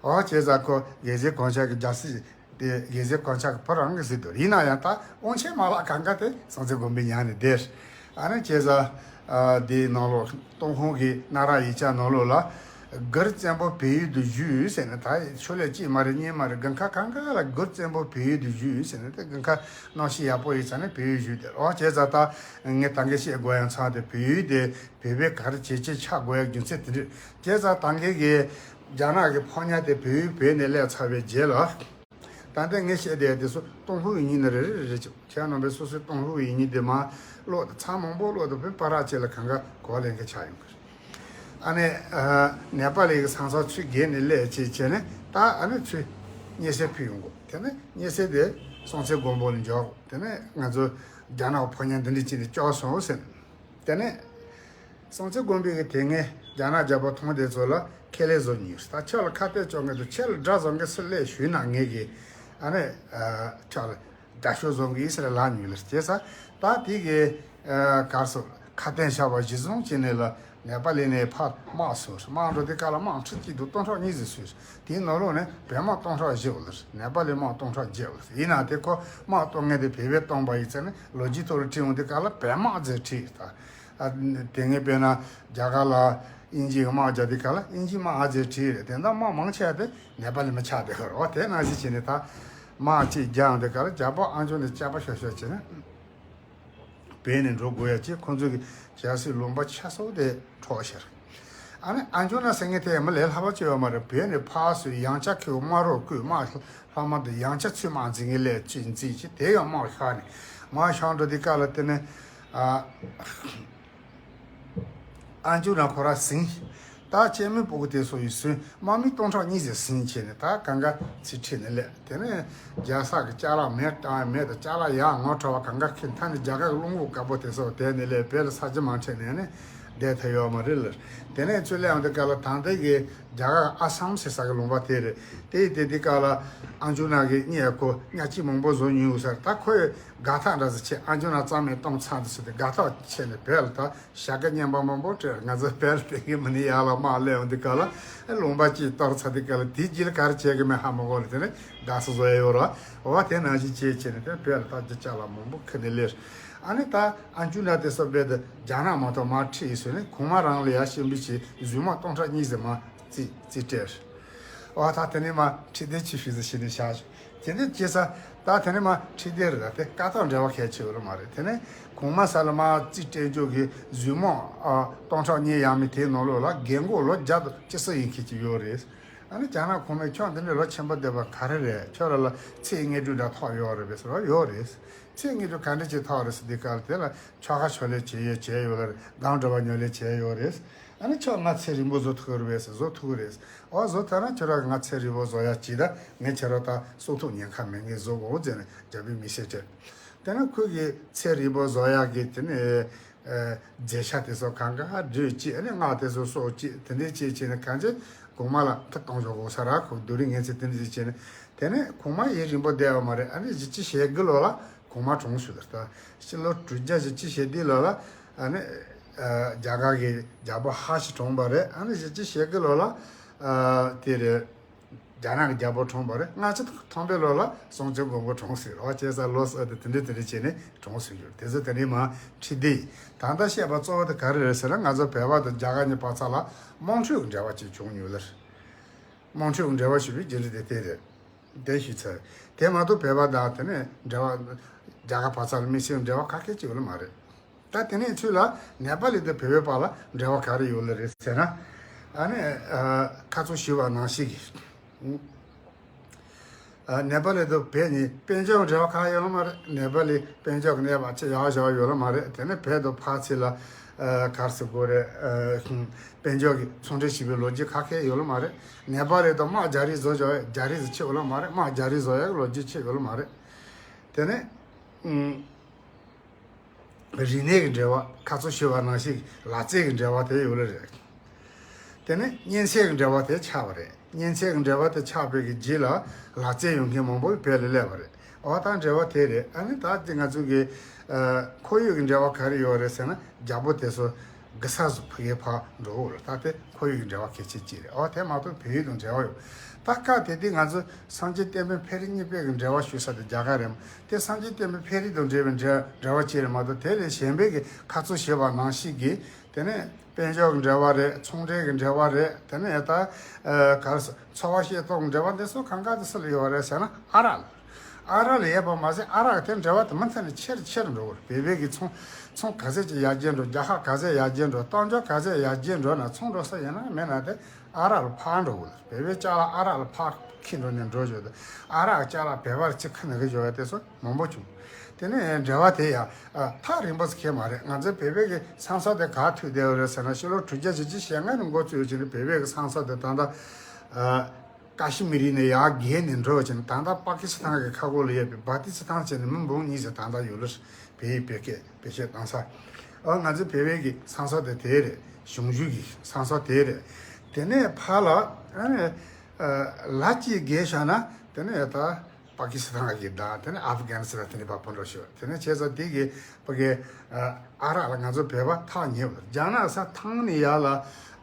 འོ་བྱས་ཙང་ཁོ་གེ་སར་གོང་ཆ་གི་རྒྱལ་སྲིད་དེ་གེ་སར་གོང་ཆ་གི་བུ་རང་གིས་ཟིན་འདུག་ཡིན་ན་ཡང་ད་དབང་ཆེན་མ་ལག་གང་ག་དེ་སྲོང་བཙན་སྒམ་པོས་ཉར་ནས་བསྡད། ཨ་ནི་བྱས་ཙང་ཨ་དེའི་ནང་ལོགས་ཏུན་ཧོང་གི་གནའ་རབས་ཡིག་ཆ་ནང་ལོགས་ལ། གུར་བཙན་པོ་བལ་ཡུལ་དུ་བཞུད་ཟེར་ནས། ད་ཆོས་ལས་གཅིག་མ་རེད་གཉིས་མ་རེད། དགུན་ཁ་གང་ག་ལ་གུར་བཙན་པོ་བལ་ཡུལ་དུ་བཞུད་ཟེར་ནས། དེ་དགུན་ཁ་གནམ་གཤིས་ཡག་པོ་ཡིན་ཙང་ནས་བལ་ཡུལ་བཞུད་དེ། འོ་བྱས་ཙང་ད་ངས་ད་གིན་བཤད་དགོས་ཡ་མཚམས་དེ་བལ་ཡུལ་དེ་བོད་པས་ག་རེ་བྱས་བྱས་ཆགས་དགོས་ཡ་རྒྱུ་མཚན་དེ་འདྲ་རེད། བྱས་ཙང་ད་གིན་གྱི་རྒྱ་ནག་གི་ཕོ་ཉ་དེ་བལ་ཡུལ་བོད་ནས་སླེབས་ཚར་བའི་རྗེས་ལ། ད་ལྟ་ངས་བཤད་བསྡད་དེ་ཚོ་ཏུན་ཧོང་ཡིག་རྙིང་ནང་རེ་རེ་རེ་རེ་བྱས། ཁྱེད་རྣམ་པས་སོ་སོའི་ཏུན་ཧོང་ཡིག་རྙིང་དེ་མར་ཀློག་དང་། ཚར་མང་པོ་ཀློག་དང་། བོད་པ་ར་ཆེ་ལ་གང་ག་གོ་ལེན་མཁན་ཆགས་ཡོང་གི་རེད། ཨ་ནི་ཨ་ནེ་པ་ལི་གི་ས་མཚམས་ཚུར་བརྒལ་ནས་སླེབས་བྱས་བྱས་ནས། ད་ཨ་ནི་ཚུར་སྙན་སེང་ཕུལ་ཡོང་གོ། དེ་ནས་སྙན་སེང་དེ་སྲོང་བཙན་སྒམ་པོ་ལ་འབྱོར། དེ་ནས་ང་ཚོ་རྒྱ་ནག་ཕོ་ཉ་འདི་འདྲ་བྱས་ནས་བཅར་སོང་ཟེར། དེ་ནས་སྲོང་བཙན་སྒམ་པོ་གིས་དེ་སྔའི་རྒྱ་ནག་རྒྱལ་པོ་མཐོང་དེ་ཚོ་ལ་ཁས་ལེན་བཟོ་མྱོང་། ད་ཁྱེད་ལ་ཁ་གཏད་གཅོག་མཁན་དང་ཁྱེད་ལ་དགྲ་བཟོ་མཁན་སུ་སླེབས་ཞུས་ན་ངེད་ཀྱིས་ཨ་ནི་ཨ་ཁྱེད་ལ་དགྲ་ཤོག་བཟོ་གི་ཡིན་ཟེར་ལབ་མྱོང་ལ། བྱས་ཙང་ད་དེ་གི་ཨ་གར་སོང་། ཁ་གཏད་བྱས་པ་གཞི་བཟུང་བྱས་ནས་ལ་ནེ་པ་ལི་ནས་ཕར་དམག་སོང་། དམག་འགྲོ་དུས་སྐབས་ལ་དམག་ཁྲི་གཅིག་དང་སྟོང་ཕྲག་གཉིས་ཙམ་སོང་། དེའི་ནང་ལོགས་ནས་བོད་དམག་སྟོང་ཕྲག་བཞི་ཡོད་ལ། ནེ་པ་ལི་དམག་སྟོང་ཕྲག་བརྒྱད་ཡོད་ལ། ཡིན་ན་དེ་ཁོ་དམག་གཏོང་མཁན་དེ་བོད་པས་བཏང་པ་ཡིན་ཙང་ནི་ལོ་རྒྱུས་ཐོག་ལ་བྲིས་ཡོང་དུས་སྐབས་ལ་བོད་དམག་ཟེར་བྲིས་ད། ཨ་དེ་སྔའི་དཔེར་ན་རྒྱ་གར་ལ་དབྱིན་ཇི་གི་དམག་རྒྱག་དུས་སྐབས་ལ་དབྱིན་ཇི་དམག་ཨ་ཟེར་བྲིས་རེད། དེ་འདྲ་དམག་མང་ཆེ་བ་དེ་ནེ་པ་ལི་མི་ཆགས་བསྡད་ཡོད་རེད། འོ་དེ་ནང་བཞིན་བྱས་ནས་ད་དམག་ཅིག་རྒྱག་ཡོང་དུས་སྐབས་ལ་རྒྱལ་པོ་ཨ་འཇོ་ནས་དཔྱད་པ་ཤོར་ཤོར་བྱས་ནས། བོད་ནས་འགྲོ་དགོས་ཡ་ཅིག་ཁོང་ཚོ་གི་ཞ་སི་ལུང་པ་ཆ་སོགས་དེ་འཕྲོག་ཤར། ཨ་ནི་ཨ་འཇོ་ན་ཟེར་མཁན་དེ་མི་ལས་སླ་པོ་ཅིག་ཡོད་མ་རེད། བོད་ནས་ཕར་ཚུར་ཡང་ཆ་ཁེའུ་དམག་རོགས་བསྐོས། དམག་ལྷག་མ་དེ་ཡང་ཆ་ཚུར་དམག་འཛིང་གི་ལས་ཅིག་འཛིང་ཅིག་དེ་ཡང་དམག་ཤར་ནས་དམག་ཤར་འགྲོ་དུས་སྐབས་ལ་དེ་ནས་ཨ། ཨ་འཇོ་ན་ཁོ་ར་ཟིན། ད་སྐྱེས་དམན་ཕྲུ་གུ་དེ་ཚོ་ཡི་ཟིན། དམག་མི་སྟོང་ཕྲག་གཉིས་ཙམ་ཟིན་བྱས་ནས་ད་གང་ག་ཚུར་ཁྲིད་ནས་སླེབས། དེ་ནས་རྒྱལ་ས་གི་ཅ་ལག་མེ་བཏང་ཡ་མེད་དང་། ཅ་ལག་ཡར་ངོ་འཕྲོད་པ་གང་ག་ཁྱེར་མཐའ་ནས་རྒྱ་གར་གློ་བུར་དཀར་པོ་དེ་ཚོ་དེད་ནས་སླེབས། བོད་ལ་ས་ཆ་མ་འཕྲད་ནས་ནི་བསྡད་ཐུབ་ཡོད་མ་རེད་ལ། དེ་ནས་ཚུར་སླེབས་ཡོང་དུས་སྐབས་ལ་ད་ལྟའི་གི་རྒྱ་གར་ཨ་སམ་ཟེར་ས་གི་ལུང་པ་དེ་རེད། དེ་ཡི་དེ་དུས་སྐབས་ལ་ཨ་འཇོ་ན་གི་གཉེན་ཁོ་གཉའ་ཁྲི་མང་པོ་བཟོ་མྱོང་ཡོད་ས་རེད། ད་ཁོས་དགའ་ཐག་འདྲ་ཟེར་བྱས། ཨ་འཇོ་ན་རྩ་མེད་གཏོང་ཚར་འདུག་ཟེར་ཏེ་དགའ་ཐག་ཆད་ནས་བོད་ལ་ད་ཞྭ་སྒ་རྔན་པ་མང་པོ་སྤྲད། ང་ཚོ་བོད་ལ་དེ་གི་མི་ནི་ཡར་ལ་དམག་སླེབས་ཡོང་དུས་སྐབས་ལ་ལུང་པ་གཅིག་གཏོར་ཚར་དུས་སྐབས་ལ་དེའི་རྗེས་ལ་ག་རེ་བྱེད་གི་མེད་ཧ་མ་གོ་ལ། དེ་ནས་དགའ་ས་བཟོ་ཡ་ཡོད་ར། འོ་དེ་ནང་བཞིན་བྱས་བྱས་ནས་དེ་བོད་ལ་ད་རྒྱུ་ཅ་ལག་མང་པོ་ཁྱེར་ནས་སླེབས། ཨ་ནི་ད་ཨ་འཇོ་ན་དེ་ཚོ་རྦད་དེ་རྒྱ་ནག་མ་གཏོགས་མར་ཁྲིད་ཡིན་ཟེར་ནས་གོང་མ་རང་ལ་ཡ་ཤན་པའི་ཆེད་རྫུན་དམག་སྟོང་ཕྲག་གཉིས་ཙམ་མར་རྩིས་རྩིས་སྤྲད། འོ་ད་དེ་ནས་མར་ཁྲིད་དེ་ཆི་ཞུ་ཟེར་བྱས་ནས་བཞག་བྱས། དེ་འདྲ་བྱས་ཙང་ད་དེ་ནས་མར་ཁྲིད་དེ་རེད། ད་དེ་བཀའ་ཐག་འབྲེལ་བ་གལ་ཆེ་བ་རེད་མ་རེད། དེ་ནས་གོང་མ་ས་ལ་མར་རྩིས་སྤྲད་འཇོག་གི་རྫུན་དམག་ཨ་སྟོང་ཕྲག་གཉིས་ཡར་མར་དེའི་ནང་ལོགས་ལ་རྒན་གོག་ལོ་བརྒྱ་དང་བཅུ་གསུམ་ཡིན་མཁན་ཅིག་ཡོད་རེད། ཨ་ནི་རྒྱ་ནག་གོང་མས་ཁྱོད་འདི་འདྲའི་ལོ་ཆེན་པོ་བསྡད་པ་ག་རེ་རེད། ཁྱོད་ར་ལ་ཚིག་དངོས་གྲུབ་འདྲ་ཐོབ་ཡོད་རེད་པས་ཟེར་བ། ཡོད་རེད། ཚིག་དངོས་གྲུབ་ག་འདྲ་ཅིག་ཐོབ་རེད་ཟེར་དུས་སྐབས་དེ་ལ་ཆོ་ག་ཕྱག་ལས་བྱས་ཡོད་བྱས་ཡོད་ལ་རེད། སྒོམ་སྒྲུབ་པ་ཉམས་ལེན་བྱས་ཡོད་རེད། ཨ་ནི་ཁྱོད་ང་ཚེ་རིང་པོ་བཟོ་ཐུབ་ཀྱི་རེད་པས་ཟེར། བཟོ་ཐུབ་ཀྱི་རེད། འོ་བཟོ་ཐུབ་ན་ཁྱོད་ར་ང་ཚེ་རིང་པོ་བཟོ་ཡ་ཅིག་ད་ངས་ཁྱོད་ར་ད་སྲོག་ཐོག་ཉེན་ཁ་མེད་ངེས་བཟོ་དགོས་ཟེར་ནས་རྒྱལ་པོས་མི་བཤད་བྱས། དེ་ནས་ཁོས་གི་ཚེ་རིང་པོ་བཟོ་ཡག་གི་དེ་ནས་ཨ་རྫས་ཆ་དེ་ཚོ་གང་ག་སྒྲིག་བྱས། ཨ་ནི་སྔགས་དེ་ཚོ་གསོག་བྱས། དེ་འདྲས་བྱས་བྱས་ནས་གང་ཅི་གོང་མ་ལ་ད་གཏོང་ཆོག་གོ་ས་ར་ཁོ་རྡོ་རིང་ངན་ཚེ་དེ་འདྲས་བྱས་ནས། དེ་ནས་གོང་མ་ཡུན་རིང་པོ་བསྡད་པ་མ་རེད། ཨ་ནི་བཞི་བཅུ་ཞེ་དགུ་ལོ་ལ་གོང་མ་གྲོངས་སོང་ལ། ད་སྤྱི་ལོ་དྲུག་བརྒྱ་བཞི་བཅུ་ཞེ་བདུན་ལོ་ལ་ཨ་ནི་ཨ་རྒྱ་གར་གྱི་རྒྱལ་པོ་ཧ་ཤི་གྲོངས་པ་རེད། ཨ་ནི་བཞི་བཅུ་ཞེ་དགུ་ལོ་ལ་ཨ་དེ་རེད། རྒྱ་ནག་གི་རྒྱལ་པོ་གྲོངས་པ་རེད། ལྔ་བཅུ་ཐམ་པའི་ལོ་ལ་སྲོང་བཙན་སྒམ་པོ་གྲོངས་ཟེར་རོ། བྱས་ཙང་ལོ་གསར་དེ་དེ་འདྲས་དེ་འདྲས་བྱས་ནས་གྲོངས་ཟེར་རྒྱུ་དེ་ཚོ་དེ་འདྲས་མ་ཁྲི་སྡེ་ཡིན། ད་ལྟ་བཤད་པ་གཙོ་བོ་དེ་ག་རེ་རེད་ཟེར་ན། ང་ཚོ་བོད་པ་དང་རྒྱ་གར་གཉིས་བར་ཚ་ལ་དམངས་ཁྲོད་ཀྱི་འབྲེལ་བ་ཅིག་བྱུང་ཡོད་ལ་རེད། དམངས་ཁྲོད་ཀྱི་འབྲེལ་བ་ཞུ་བའི་རྒྱུ་འབྲས་དེ་དེ་རེད། དེ་ཞུས་ཚར། དེ་མ་གཏོགས་བོད་པ་དང་དེ་ནས་འབྲེལ་བ་རྒྱ་གར་བར་ཚ་ལ་དམིགས་བསལ་འབྲེལ་བ་ག་གེ་ཅིག་ཡོད་ལ་མ་རེད། ད་དེ་ནས་ཚུར་ལ་ནེ་པ་ལི་དང་བོད་པའི་བར་ལ་འབྲེལ་བ་ག་རེ་ཡོད་ལ་རེད་ཟེར་ན། ཨ་ནི་ཨ་ཁ་སང་ཞུས་པ་ནང་བཞིན་གྱི་ཨ་ནེ་པ་ལི་དང་བོད་གཉིས་དཔལ་འབྱོར་འབྲེལ་བ་གང་ཡང་ཡོད་ལ་མ་རེད། ནེ་པ་ལི་དཔལ་འབྱོར་གྱི་གནས་བབ་ཅིག་ཡག་ཞིག་ཡོད་ལ་མ་རེད། དེ་ནས་བོད་དང་ཕར་ཚུར་ལ་ཨ་ག་རེ་ཟེར་དགོས་རེད། ཨ་དཔལ་འབྱོར་གྱི་ཚོང་འབྲེལ་བྱེད་པའི་ལོ་རྒྱུས་ག་གེ་ཡོད་ལ་མ་རེད། ནེ་པ་ལི་དང་དམག་རྒྱག་རེས་བཟོ་བྱ་རྒྱག་རེས་ཅིག་ཡོད་ལ་མ་རེད། དམག་རྒྱག་རེས་བཟོ་ཡག་གི་ལོ་རྒྱུས་ཅིག་ཡོད་ལ་མ་རེད། དེ་ནས་ཨ། རིག་གནས་ཀྱི་འབྲེལ་བ། ཁ་སང་ཞུས་པ་ནང་བཞིན་ལག་རྩལ་གྱི་འབྲེལ་བ་དེ་ཡོད་ལ་རེད། དེ་ནས་གཉེན་ཚན་གྱི་འབྲེལ་བ་དེ་ཆགས་པ་རེད། གཉེན་ཚན་གྱི་འབྲེལ་བ་དེ་ཆགས་པའི་གི་རྗེས་ལ་ལག་རྩལ་ཡོད་མཁན་མང་པོ་བོད་ལ་སླེབས་པ་རེད། འོ་ད་འབྲེལ་བ་དེ་རེད། ཨ་ནི་ད་དེ་ང་ཚོ་གི་ཨ་ཁོར་ཡུག་གི་འབྲེལ་བ་ག་རེ་ཡོད་རེད་ཟེར་ན། རྒྱལ་པོ་དེ་ཚོ་གི་ས་སུ་ཕ་གིར་ཕར་འགྲོ་འོ་ལ། ད་དེ་ཁོར་ཡུག་གི་འབྲེལ་བ་གལ་ཆེ་གཅིག་རེད། འོ་དེ་མ་གཏོགས་བོད་ཡིག་དང་འབྲེལ་བ་ཡོད། ད་སྐབས་དེ་དུས་ང་ཚོ་སངས་རྒྱས་བསྟན་པའི་འཕེལ་རིམ་གཉིས་པའི་གི་འབྲེལ་བ་ཞུ་ས་དེ་རྒྱ་གར་རེད་མོད། དེ་སངས་རྒྱས་བསྟན་པའི་འཕེལ་རིམ་དང་འབྲེལ་བའི་འབྲེལ་འབྲེལ་བ་ཅིག་རེད་མ་གཏོགས། དེ་ལས་གཞན་པའི་གི་ཁ་སང་ཞུས་པ་ནང་བཞིན་གྱི་དེ་ནས་དཔལ་འབྱོར་གྱི་འབྲེལ་བ་རེད། ཚོང་འབྲེལ་གྱི་འབྲེལ་བ་རེད། དེ་ནས་ད་ཨ་ག་རེ་ཟེར། འཚོ་བ་སྐྱེལ་སྟངས་ཀྱི་འབྲེལ་བ་འདི་ཚོ་གང་ག་དེ་སུ་ལ་ཡོད་རེད་ཟེར་ན། ཨ་རག་ལ། ཨ་རག་ལ་ཡོད་པ་མ་ཟད། ཨ་རག་དེ་འབྲེལ་བ་དེ་མུ་མཐུད་ནས་ཆེ་རུ་ཆེ་རུ་འགྲོ་གི་རེད། བོད་པའི་གི་ཚོང་ཚོང་ག་ཚད་ཅིག་ཡར་རྒྱས་འགྲོ། རྒྱལ་ཁབ་ག་ཚད་ཡར་རྒྱས་འགྲོ། གཏམ་བརྗོད་ག་ཚད་ཡར་རྒྱས་འགྲོ་ན། ཚོང་འགྲོ་ས་ཡིན་ན་མིན་ན་དེ་ཨ་རག་ལ་ཕར་འགྲོ་གི་རེད། བོད་པའི་ཅ་ལག་ཨ་རག་ལ་ཕར་འཁྱེར་འགྲོ་ནས་འགྲོ་བཞག་དུས། ཨ་རག་ཅ་ལག་བོད་པར་ཅིག་ཁུར་ནས་གི་བཞག་ཡ་དེ་ཚོ་མང་པོ་བྱུང་། དེ་ནས་འབྲེལ་བ་དེ་ཡང་ཨ་ཐག་རིང་པོ་ཟིག་གི་མ་རེད། ང་ཚོའི་བོད་པའི་གི་བསམ་ས་དེ་ག་ཐུག་བསྡད་ཡོད་རེད་ཟེར་ན། ཕྱི་ལོ་དྲུག་བརྒྱ་བཞི་བཅུ་ཞེ་ལྔ་ནས་འགོ་བཙུགས་བྱས་ནས་བོད་པའི་གི་བསམ་ས་དེ་ད་ལྟ་ཨ་ཀ་ཤི་མི་རི་ནས་ཡར་བརྒལ་ནས་འགྲོ་བྱས་ནས། ད་ལྟ་པ་ཀི་སི་ཐན་གི་ཁ་སྒོ་ལ་ཡོད་པའི་བ་ཏི་སི་ཐན་བྱས་ནས་མི་འབུམ་གཉིས་ཙམ་ད་ལྟ་ཡོད་ལ། བོད་ཡིག་བེད་སྤྱོད་བེད་སྤྱོད་བཏང་ས། ཨ་ང་ཚོའི་བོད་པའི་གི་བསམ་ས་དེ་དེ་རེད། གཞུང་བཞུགས་ཀྱི་བསམ་ས་དེ་རེད། དེ་ནས་ཕར་ལ་ཨ་ནི་ཨ་ལ་གཅིག་བརྒལ་བཞག་ན་དེ་ནས་ད་པ་ཀི་སི་ཐན་གྱི་དང་། དེ་ནས་ཨབ་གྷ་ནི་སི་ཐན། དེ་ནས་བར་པོ་འགྲོ་ཤོག་དེ་ནས་བྱས་ཙང་དེ་གི་ཕ་གི་ཨ་ཨ་རག་ལ་ང་ཚོ་བོད་པ་ཐག་ཉེ་བ། རྒྱ་ནག་ས་ཐང་ནས་ཡར་ལ་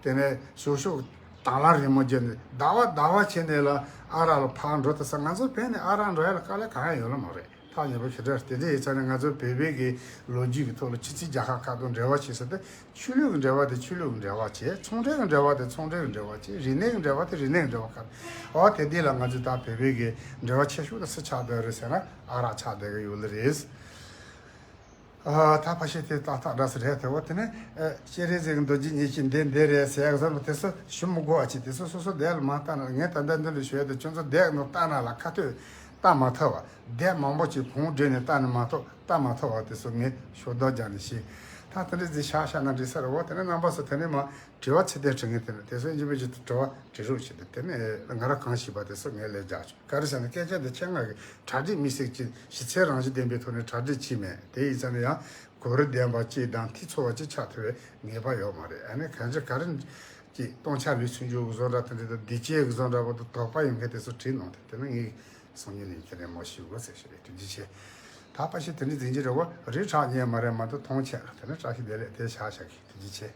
དེ་ནས་ཞོག་ཞོག་དང་བླངས་རི་མོ་བརྒྱབ་ནས་ཟླ་བ་ཟླ་བ་བྱས་ནས་ལ་ཨ་རག་ལ་ཕར་འགྲོ་ཐུབ་ས། ང་ཚོ་བོད་ནས་ཨ་རག་འགྲོ་ཡ་ལ་དཀའ་ལས་གང་ཡང་ཡོད་ལ་མ་རེད། ཐག་ཉེ་པོ་ཞེ་དྲག་རེད། དེ་འདྲ་ཡིན་ཙང་ནས་ང་ཚོ་བོད་པའི་གི་ལོ་རྒྱུས་ཀྱི་ཐོག་ལ་ཕྱི་ཚུལ་རྒྱལ་ཁབ་ཁག་དང་འབྲེལ་བ་བྱེད་ས་དེ། ཆོས་ལུགས་ཀྱི་འབྲེལ་བ་དེ་ཆོས་ལུགས་ཀྱི་འབྲེལ་བ་བྱེད། ཚོང་འབྲེལ་གྱི་འབྲེལ་བ་དེ་ཚོང་འབྲེལ་གྱི་འབྲེལ་བ་བྱེད། རིག་གནས་ཀྱི་འབྲེལ་བ་དེ་རིག་གནས་ཀྱི་འབྲེལ་བ་ཁག་རེད། འོ་དེ་འདི་ལ་ང་ཚོས་ད་བོད་པའི་གི་འབྲེལ་བ་ཆེ་ཤོས་དེ་སུ་ཆགས་བསྡད་རེད་ཟེར་ན། ཨ་རག་ཆགས་བསྡད་ཀྱི་ཡོད་ལེ་རེད། ཨ་ད་ཕལ་ཆེར་དེ་ཏག་ཏག་འདྲ་ཟེར་རེད་དེ། འོ་དེ་ནས་ཨ་སྤྱན་རས་གཟིགས་ཀྱི་མདོ་རྒྱུད་ཉི་ཤུ་འདི་འདི་རེད་ཟེར་ཡག་བཟོ་འདྲ་དེ་ཚོ་ཞུ་མི་དགོས་པ་བྱས། དེ་ཚོ་སོ་སོ་བསྡད་ལ་མ་བལྟས་ན། ངས་ད་ལྟ་འདི་འདྲ་ཞུ་ཡ་དེ་ཁྱོད་ཚོ་བསྡད་ནོ་བལྟས་ན་ལ་ཁ་ཐོད་བལྟ་མ་ཐུབ་པ། བསྡད་མང་པོ་ཅིག་གོང་བགྲོད་ནས་བལྟ་ནས་མ་གཏོགས་བལྟ་མ་ཐུབ་པ་དེ་ཚོ་ངས་ཤོག་ལྡོག་རྒྱག་ནས་ཤེས། ད་དེ་འདྲ་ཟིག་ཤག་ཤག་ན་འགྲིག་ས་རེད། འོ་དེ་ནས་རྣམ་པ་ཚོ་དེ་ནས་མ་དྲི་བ་ཚིག་དོན་དྲི་ངེས་དེ་ནས་དེ་ཚོ་ཡིན་གཅིག་མིན་གཅིག་དྲི་བ་དྲི་རོགས་བྱེད་དེ། དེ་ནས་ང་རང་གང་ཤེས་པ་དེ་ཚོ་ངས་ལན་རྒྱག་ཆོག་ག་རེ་ཟེར་ན་སྐད་ཆ་འདི་ཆེད་མངགས་ཀྱི་གྲ་སྒྲིག་མི་སྲིད་ཀྱི་གཞི་རྩའི་རང་བཞིན་ལྡན་པའི་ཐོག་ནས་གྲ་སྒྲིག་བྱས་མེད། དེ་ཡིན་ཙང་ནས་ཡང་གོ་རིམ་ལྡན་པ་གཅིག་དང་འཐུས་ཚང་བ་གཅིག་ཆགས་ཐུབ་པའི་ངེས་པ་ཡོད་མ་རེད། ཨ་ནི་གང་ཅི་ག་རེ་ཀྱི་སྟོང་ཆ་ལུས་ཚུན་ཆོད་བཟོ་འདྲ་དེ་འདྲ་དང་། བདེ་སྐྱིད་བཟོ་འདྲ་པོ་དང་། དོགས་པ་ཡོད་མཁན་དེ་ཚོ་བྲིས་གནང་དེ། དེ་ནི་ངས་སང་ཉིན་ནས་དེ་ནས་མོ་ཞུ་དགོས་ཟེར་ཞུ་རེད། ཐུགས་རྗེ་ཆེ། ད་ཕལ་ཆེར་དེ་འདྲ་འཛིན་གྱི་རེད་བ། རི་ཁྲག་ཉེ་མ་རེད་མ་གཏོགས་མཐོང་ཆེ་ར། དེ་ནི་བཀྲ་ཤིས་བདེ་ལེགས་དེ་བཞག་བཞག་གི། ཐུགས་རྗེ་ཆེ།